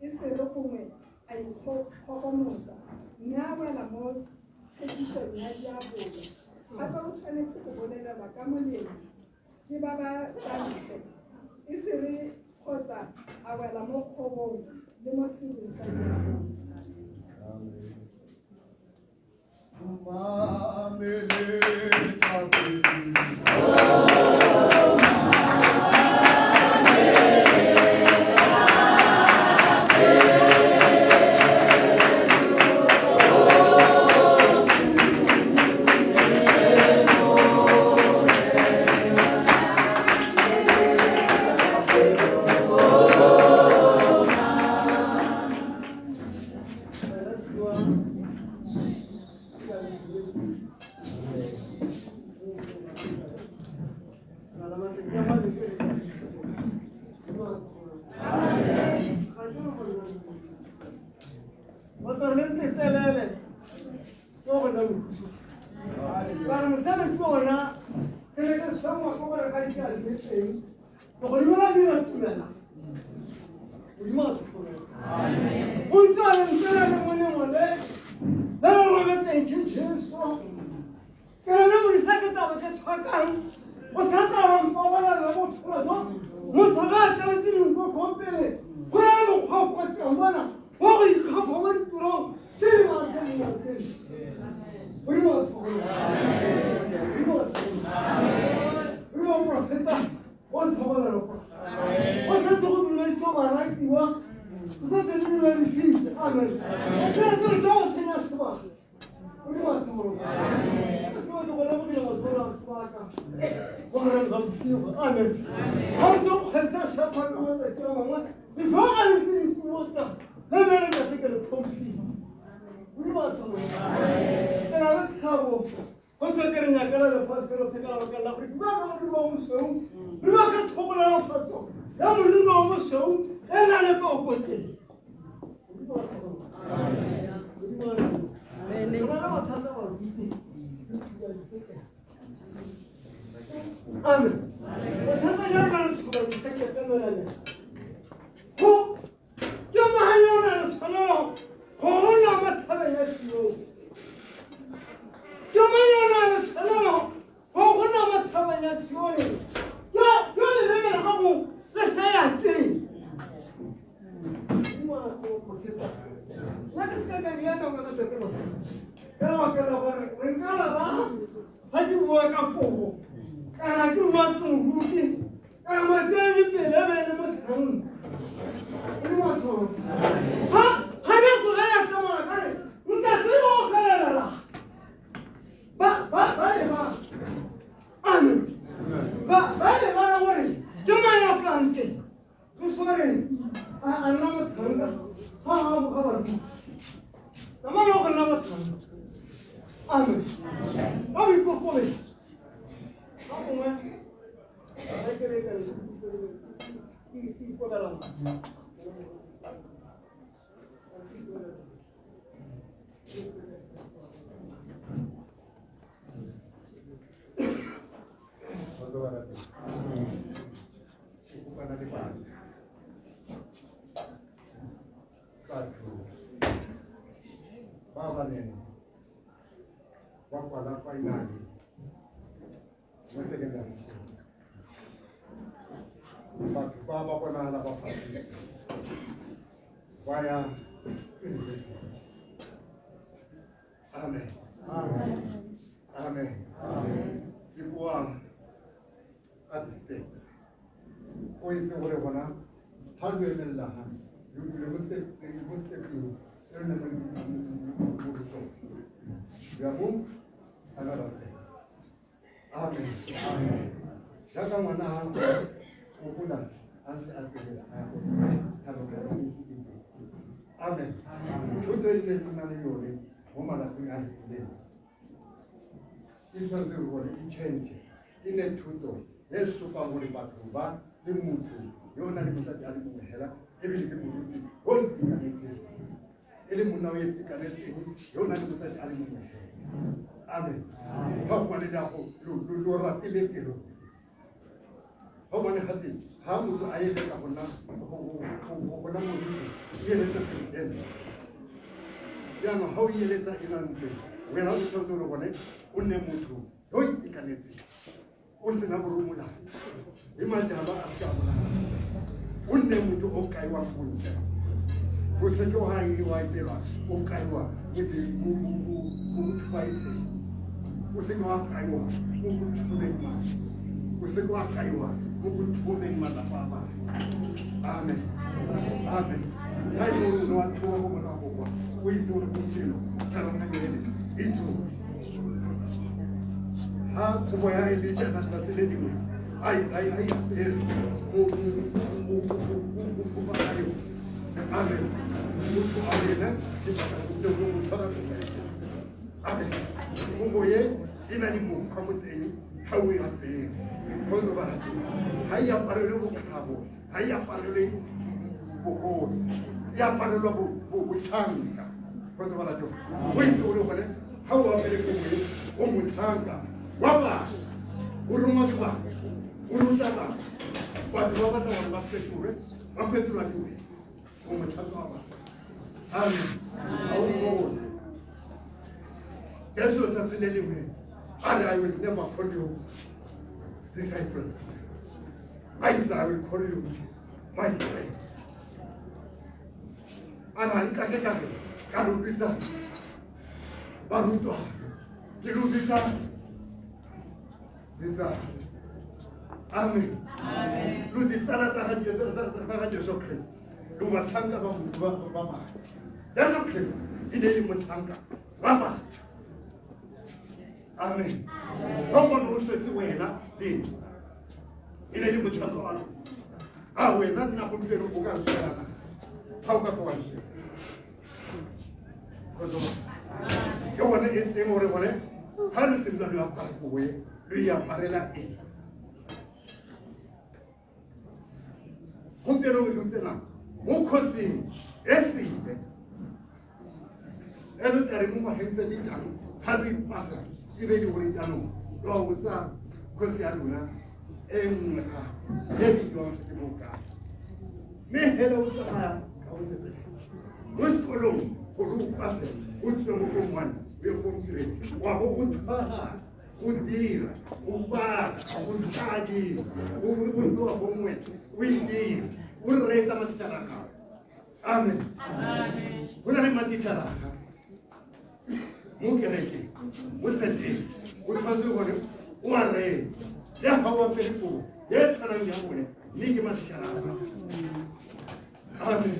e se re gongwe a ikgogomosa, mme a wela mo tshekisong ya diabolo. Gape o tshwanetse go bolelelwa ka molemo ke ba ba ka ntle, e se re kgotsa a wela mo kgobong le mo serung sa diabolo. Amen. Amen. Amen. Ke bua steps. O itse gore gona ga lo emelela ga lo dule mo stepeng e re neng mo go sone. We are move another step. Amen. Jaaka ngwana ha o gola a ntse a tswelela a ya go tlhaloganyo e ntse e gola. Amen. Thuto e neng e na le yone mo malatsing a fetileng e tshwanetse gore e change e nne thuto e supang gore batho ba le motho yo o nang le mosadi a le mongwe hela ebile ke moruti o itekanetseng e le monna o itekanetseng yo o nang le mosadi a le mongwe hela. Amen. Ga go bane le go lo ratile pelo. Ga o bane gate ga motho a eletsa go nna moruti o eletsa pelo e ntle. Jaanong ga o eletsa e na ntle wena o tshwanetse gore gone o nne motho yo o itekanetseng o sena boromolana le majalwa a se ka bolana o nne motho o kaiwang bontle o seke wa etelwa o kaiwa mo bothubaetseng o seke wa kaiwa mo bothobeng madi o seke wa kaiwa mo bothobeng malapa a batho. Amen. Amen. Ga e le gore o ne wa thewa go morago kwa o itse gore gompieno tlhaloganyo ele e tsoge ha kobo ya Elisha na tsatsi le lengwe a apere mo ayo. Amen. Motho a wena ke batla go tse go tshwara kobo. Amen. Kobo ye e na le mokgwa mo teng ha o e apere. Kgotsa ba ha e aparelwe bokgabo, ha e aparelwe bogosi, e aparelwa botlhanka. Kgotsa ba rata o itse gore gone ha o apere kobo ye o motlhanka wa batho, o rongwa ke batho, o ruta batho, batho ba batla gore ba fetolwe, ba fetolwa ke wena, o motlhanka wa batho. Amen. Ha o kgosi. Jesu tsatsi le lengwe a re, I will never call you disciples. I will call you my friends. A re, nka ke ka re ka lo bitsa barutwa, ke lo bitsa bitsa. Amen. Lo ditsala tsa ga Jesu Christ, lo batlhanka ba ba batho. Jesu Christ e ne e le motlhanka wa batho. Amen. Ga o bone o swetse wena le nna e ne e le motlhanka wa rona. A wena nna gompieno o ka nswela na? Ga o ka ke wa nswela. Ke gone e ntseng gore gone ga lo simolola lo apara kobo e lo e aparela eng? Gompieno re tsena mo kgosing e sentle e lo tlare mo ngwageng tse di tlang ga lo ipasa e be di gore jaanong lo a botsa kgosi ya lona e nngwe gape e bidiwang ke bokae mme hele o tsamaya ka go tsetsela mo sekolong gore o pase o tswe mo form one o ye form three wa bo o tshwara o dira o bala o study o tloga homework o e dira o reetsa matitšhara a gago. Amen. Go na le matitšhara a gago mo kerekeng mo senteng o tshwanetse gore o a reetse le ga o apere kobo e tshwanang ya bone mme ke matitšhara a gago. Amen.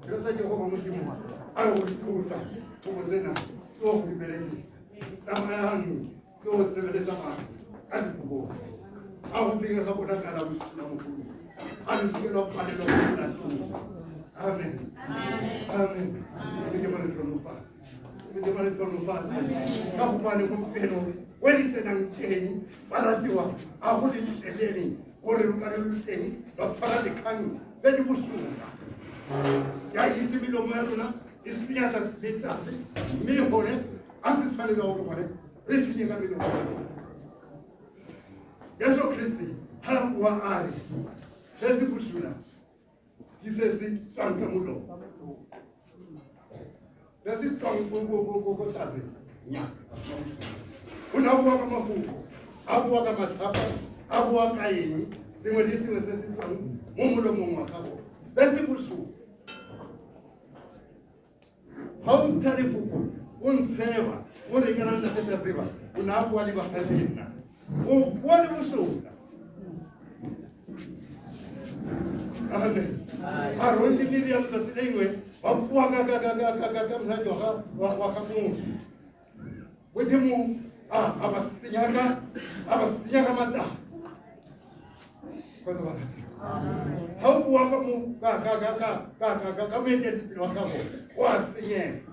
Re tla Jehova Modimo a re go di thusa go bo tsena ke go di berekisa. Tsamayang ke go sebeletsa batho ka dikobo. A go seke ga bona kana bosula mogolo. A lo seke lwa palelwa go dira tlo. Amen. Amen. Modimo le tlhonofatse. Modimo le tlhonofatse. Ka gobane gompieno o le tsenang teng ba ratiwa a go le letlelele gore lo ka re lo teng lwa tshwara dikgang tse di bosula. Ke a itse melomo ya rona e senya tsatsi le tsatsi mme gone a se tshwanela gore gone re senye ka melomo ya rona. Jesu Kriste ga a bua a re se se bosula ke se se tswang ka molomo, se se tswang ko tlase nya. O ne a bua ka mafoko, a bua ka matlhapa, a bua ka eng, sengwe le sengwe se se tswang mo molomong wa gago se se bosula. Ga o ntsha lefoko o ntsheba o re kana ntate Taseba o ne a bua le baga le nna. Go bua le bosola. Amen. Aaron le Miriam tsatsi le lengwe ba bua ka ka ka ka ka ka ka mosadi wa ga wa wa ga motho. Modimo a a ba senya ka a ba senya ka matala. Kgotsa ba rata. Ha o bua ka mo ka ka ka ka ka ka ka ka moeteledipele wa gago o a senyega.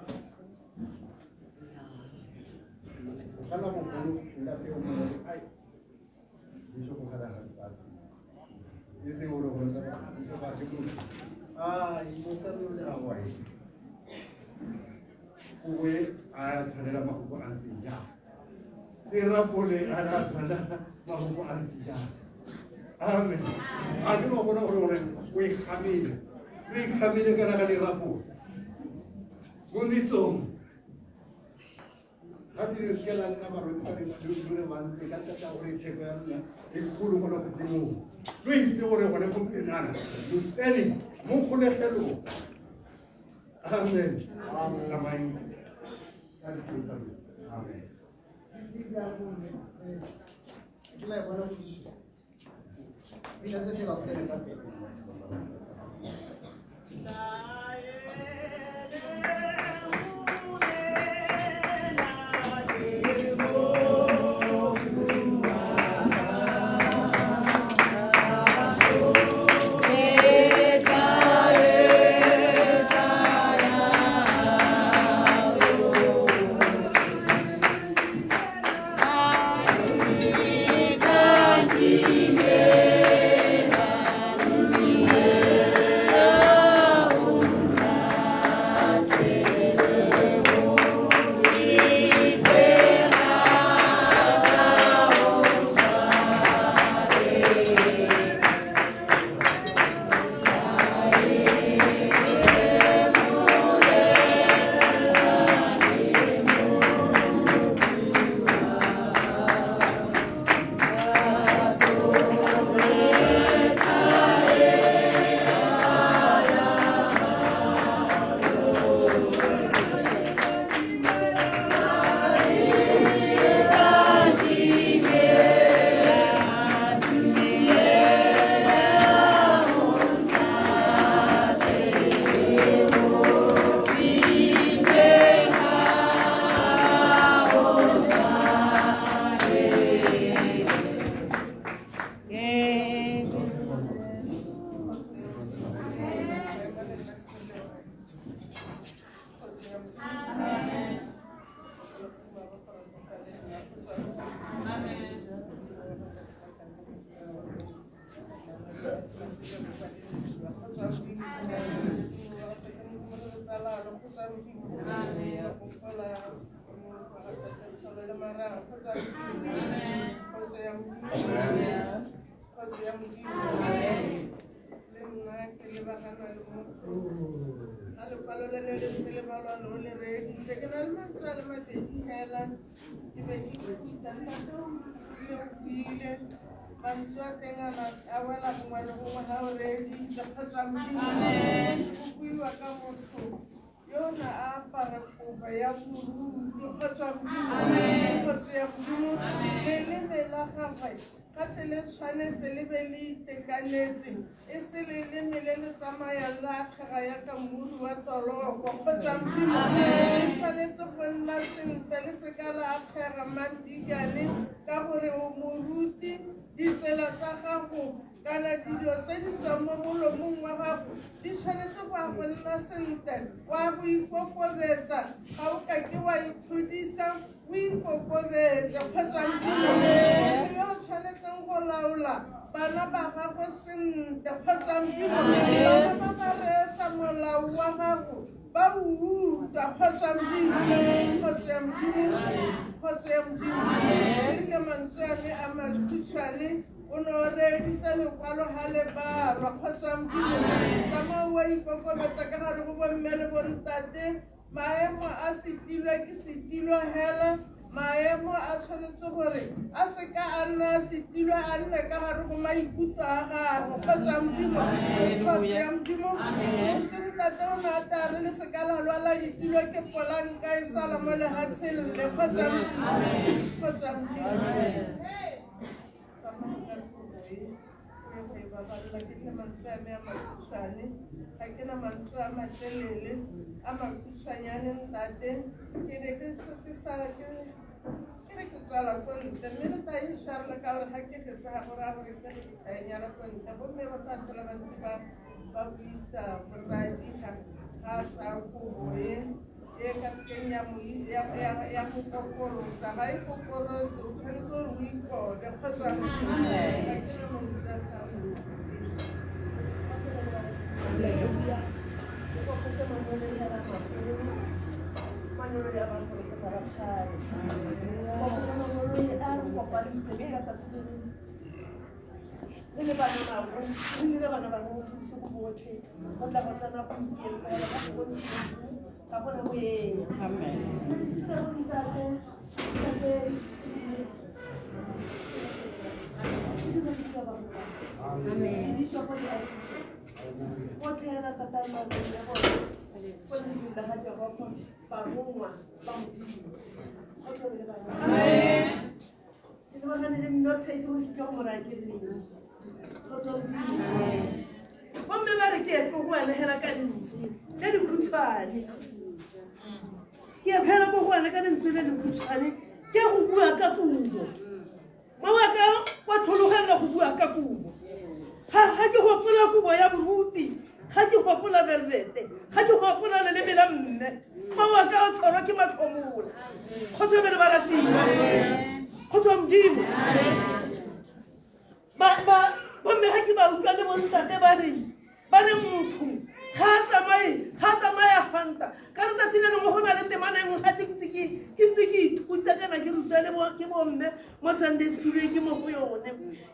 Kana bogolo ntate o mongwe ai bishop ga ga fatshe. E seng gore go ntse bishop a se motho. Ai mosadi o le a wa e. Gongwe a tshwanela mafoko a ntseng jang. Le rapole a na tshwanela mafoko a ntseng jang. Amen. A ke no bona gore gore o ikgamile. O ikgamile kana ka lerapo. Mo metsong. Ga ke re seke la nna barwedi ba re le bantsi ka ntlha ya gore tsheko ya lona e kgolo go le godimong. Lo itse gore gone gompienana lo tsene mo kgolegelong. Amen. Tsamayeng ka ditsela tsa lona. Amen. Ke la e bona puso. Pina se phela go tsene ka pele. Mantswe a teng a wela gongwe le gongwe ga o reeditse kgotsa Modimo. Go buiwa ka motho yo na a apara kobo ya boruti kgotsa Modimo. Kgotsa ya Modimo leleme la gagwe gape le tshwanetse le be le itekanetse e se leleme le le tsamayang la akgega yaka mmuru wa toloko kgotsa Modimo. Le tshwanetse go nna sentle le seka la akgega mandikane ka gore o moruti ditsela tsa gago kana dilo tse di tswang mo molomong wa gago di tshwanetse go ya go nna sentle wa go ikokobetsa ga o ka ke wa ikgodisa o ikokobetsa kgotsa Modimo. Motho yo o tshwanetseng go laola bana ba gagwe sentle kgotsa Modimo. Bana ba ba reetsa molao wa gago ba o utlwa kgotsa Modimo. Kgotsa ya Modimo. Kgotsa ya Modimo. E rile mantswe a me a makhutshwane o ne o reeditse lekwalo ga le balwa kgotsa Modimo. Tsamao wa ikokobetsa ka gare go bomme le bontate maemo a setilwe ke setilo hela maemo a tshwanetse gore a seka a nna a setilwe a nne ka gare go maikutlo a gago kgotsa Modimo. Kgotsa ya Modimo. Moso ntate o ne a tla re le seka la lwala ditilo ke polanka e sala mo lehatsheng le kgotsa Modimo. Kgotsa Modimo. babalela ke nne mantswe a me a makhutshwane ga ke na mantswe a matelele a makhutshwanyane ntate ke ne ke ke sa ke ke re ke tswala ko ntle mme re tla intshwarela ka gore ga ke fetsa ga gore a gore ke re ke tlaenyana ko ntle bomme ba tla sala ba ntse ba ba buisa motsadi ga ga a tsaya kobo e e ka sekeng ya mo ya mo kokorosa ga e kokorose o tshwanetse gore o ikobe kgotsa ga ke na mantswe a gago. Hallelujah. Le le bana ba re le bana ba go bosigo botlhe go tla go tsena gompieno ka gore ga go ga gona moeng. Amen. Re disitse go ntate ntate Amen. Botlhe hela tata mabedi ya bone ko lentsweng la ga Jehofa barongwa ba Modimo. Go tlhobe le bana. Amen. Ke lebagane le mme o tshetse gore ke tlo go mo raya ke reng. Go tswa Modimo. Bomme ba re ke ye ko go wena hela ka lentswe le lekhutshwane. Ke ye hela ko go wena ka lentswe le lekhutshwane ke go bua ka kobo. Mama ka wa tlhologelela go bua ka kobo. Ga ke gopola kobo ya boruti, ga ke gopola velvete, ga ke gopola leleme la mme. Mama ka o tshwarwa ke matlhomola. Kgotsa be le ba ratiwa. Go tswa Modimo. Ba bomme ga ke ba utlwa le bontate ba re motho ga a tsamaye a fanta. Ka letsatsi le lengwe go na le temana e nngwe ga ke ntse ke ithuta kana ke rutwa le ke bomme mo Sunday school e ke mo go yone.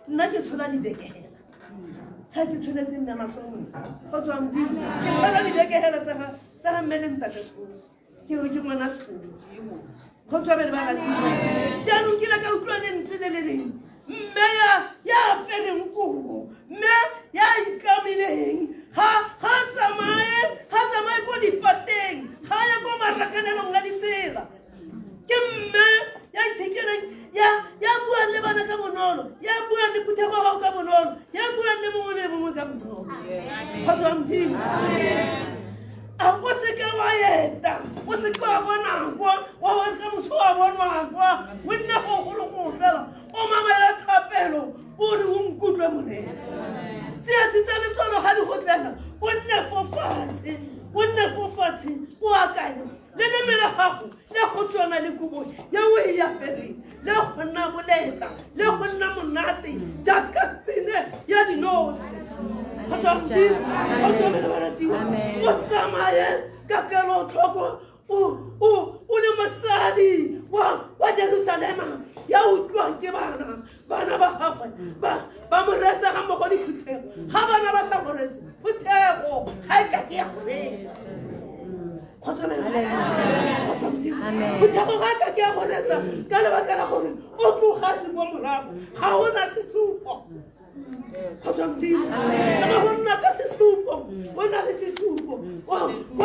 Nna ke tshola dibeke hela. Ga ke tsholetse mme masome. Go tswa Modimo. Ke tshola dibeke hela tsa ga mme le ntate sekolo. Ke re ke ngwana sekolo. Go tswa be le ba ratiwa. Jaanong ke ile ka utlwa lentswe le le leng. Mme ya apereng kobo, mme ya itlamileng, ga tsamaye ko dipateng, ga ye ko marakanelong a ditsela. Ke mme ya itshekeleng, ya buang le bana ka bonolo, ya buang le phuthego ya gago ka bonolo, ya buang le mongwe le mongwe ka bonolo. Go tswa Modimo. A o seke wa eta, o seke wa bona kwa, wa wa ka moso wa bonwa kwa, o nne go golo go fela, o mamela thapelo, o re o nkutlwe Morena. Tsietsi tsa letswalo ga di go tlela, o nne fo fatshe, o akanye. Leleme la gago le go tswana le kobo ye o e apereng, le go nna boleta, le go nna monate jaaka tsene ya dinotshi. Go tswa Modimo, go tswa be le ba ratiwa. O tsamaye ka kelotlhoko, o le mosadi wa Jerusalema ya utlwang ke bana ba gagwe ba mo reetsa ga mmogo le phuthego. Ga bana ba sa go reetse, phuthego ga e ka ke ya go reetsa. Kgotsa Modimo. Phuthego ga e ka ke ya go reetsa ka lebaka la gore o tlogatse kwa morago, ga ona sesupo. Kgotsa Modimo. Tsamaya go nna ka sesupo, o na le sesupo wa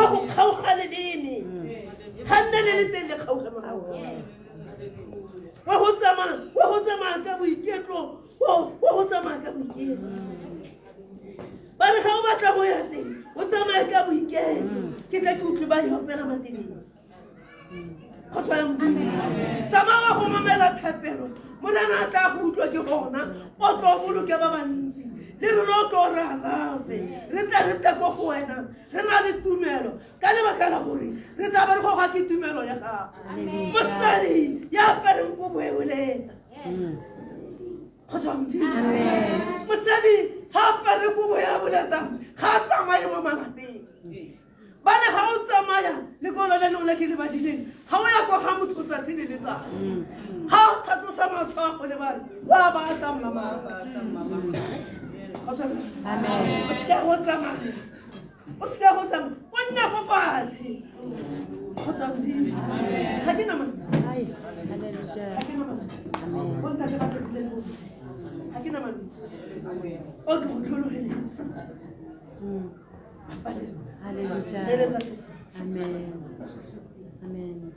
go kgaoga leleme. Ga nne le le teng le kgaoge morago. Wa go tsamaya ka boiketlo, wa go tsamaya ka boiketlo. Ba re ga o batla go ya teng, o tsamaye ka boiketlo. Ke tla ke utlwe ba e opela mateleng. Kgotsa ya Modimo. Tsamaya wa go mamela thapelo. Morena a tla go utlwa ke gona, o tlo boloke ba bantsi. Le rona o tlo re alafe. Re tla re tla ko go wena, re na le tumelo. Ka lebaka la gore re tla ba re goga ke tumelo ya gago. Mosadi ya apereng kobo e boleta. Kgotsa Modimo. Mosadi ga apere kobo ya boleta, ga a tsamaye mo malapeng. Ba re ga o tsamaya lekwalo le lengwe le ke le badileng, ga o ya kwa ga motho tsatsi le letsatsi. Ga o tlhatlosa matlho a go le ba re, wa ba ata mama. O seke go tsamaya, o seke go tsamaya, o nne fo fatshe. Kgotsa Modimo. Ga ke na mantswe. Ga ke na mantswe. Bo ntate ba tlotlile le bomme. Ga ke na mantswe. O ke go tlhologeletse. Papa le lona. Hallelujah. Amen. Amen.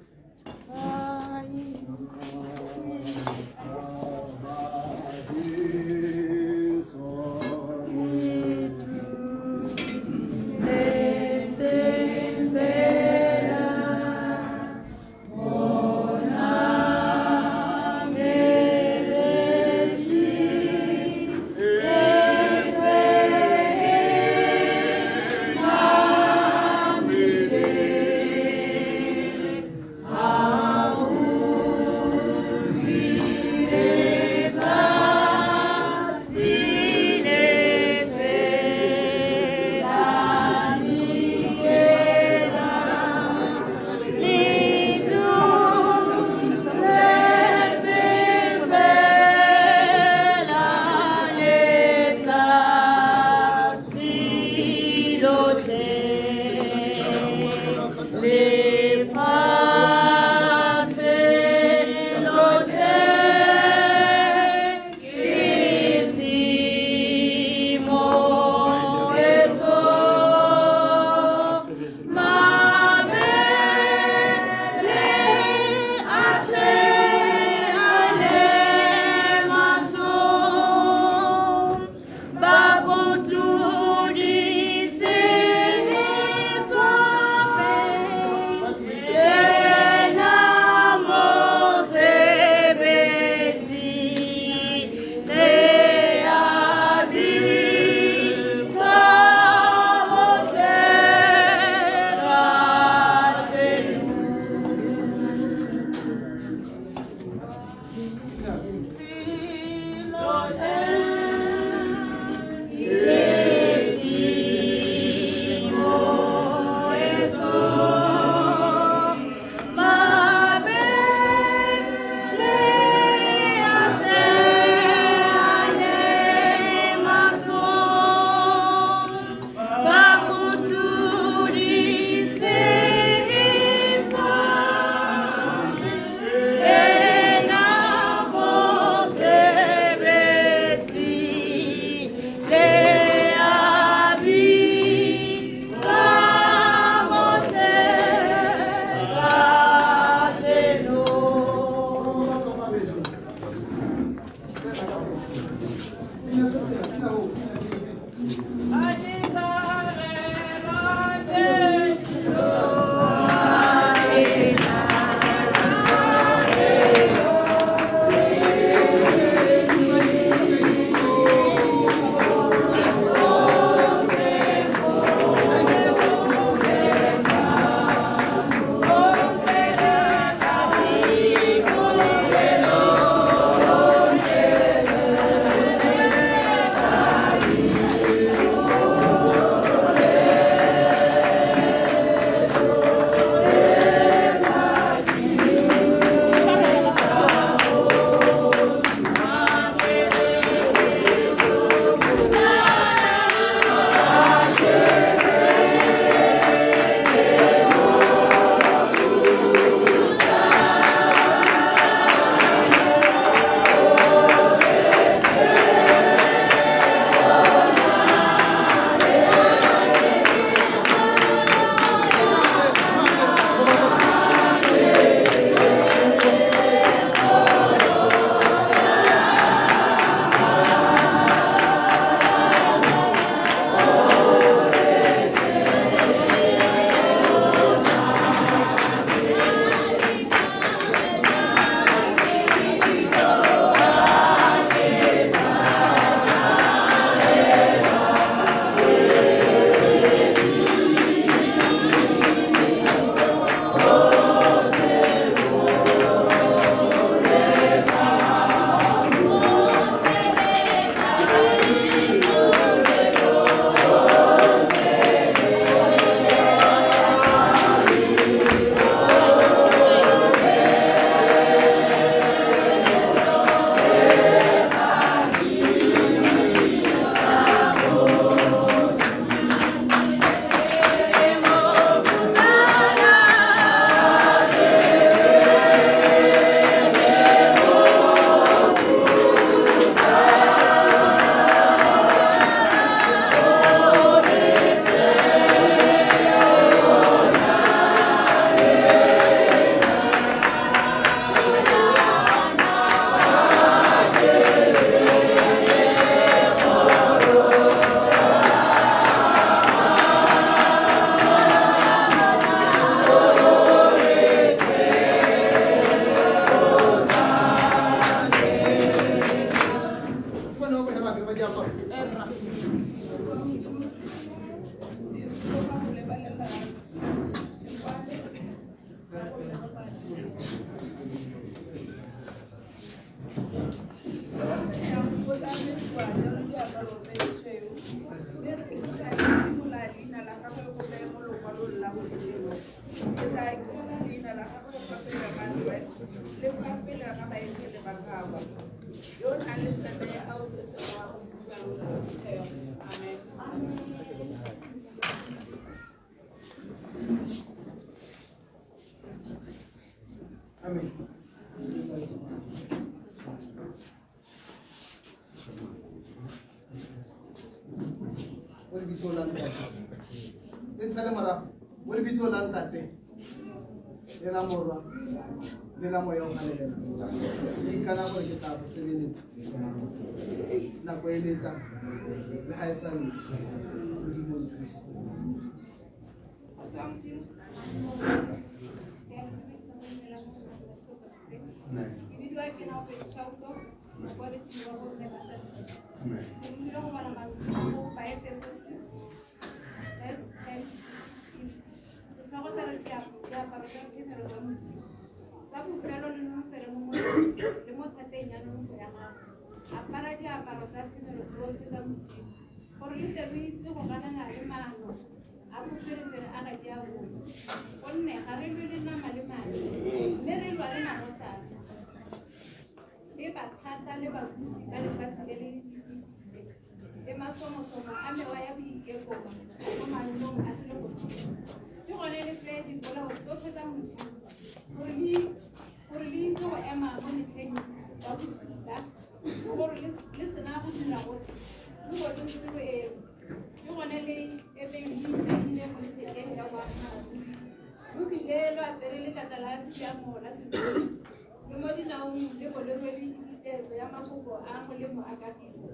Le mo dinaong le bo le rwele Ketleetso ya mafoko a molemo a kagiso.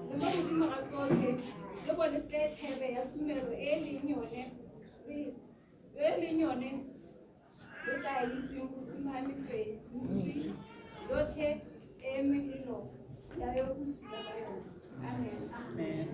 Le mo godimo ga tsotlhe, le bo le tseye thebe ya tumelo e e leng yone e leng yone lo tla itseng go tima metswi yotlhe e melelo ya yo bosula ka yone. Amen. Amen.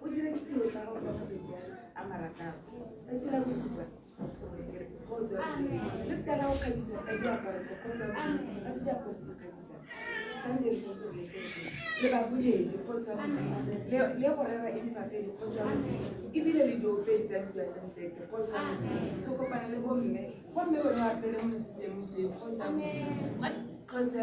O dire ditiro tsa gago ka matsatsi a marataro tsatsi la bosupa le seka la go kgabisa ka diaparo tse kgotsa ga se diaparo tse kgabisa Sunday le tshwanetse go le baboledi kgotsa le go rera efangeli kgotsa ebile le diopedi tsa ntlo ya sentete kgotsa ke kopana le bomme bomme bone ba apere mosese mosweu kgotsa kgotsa.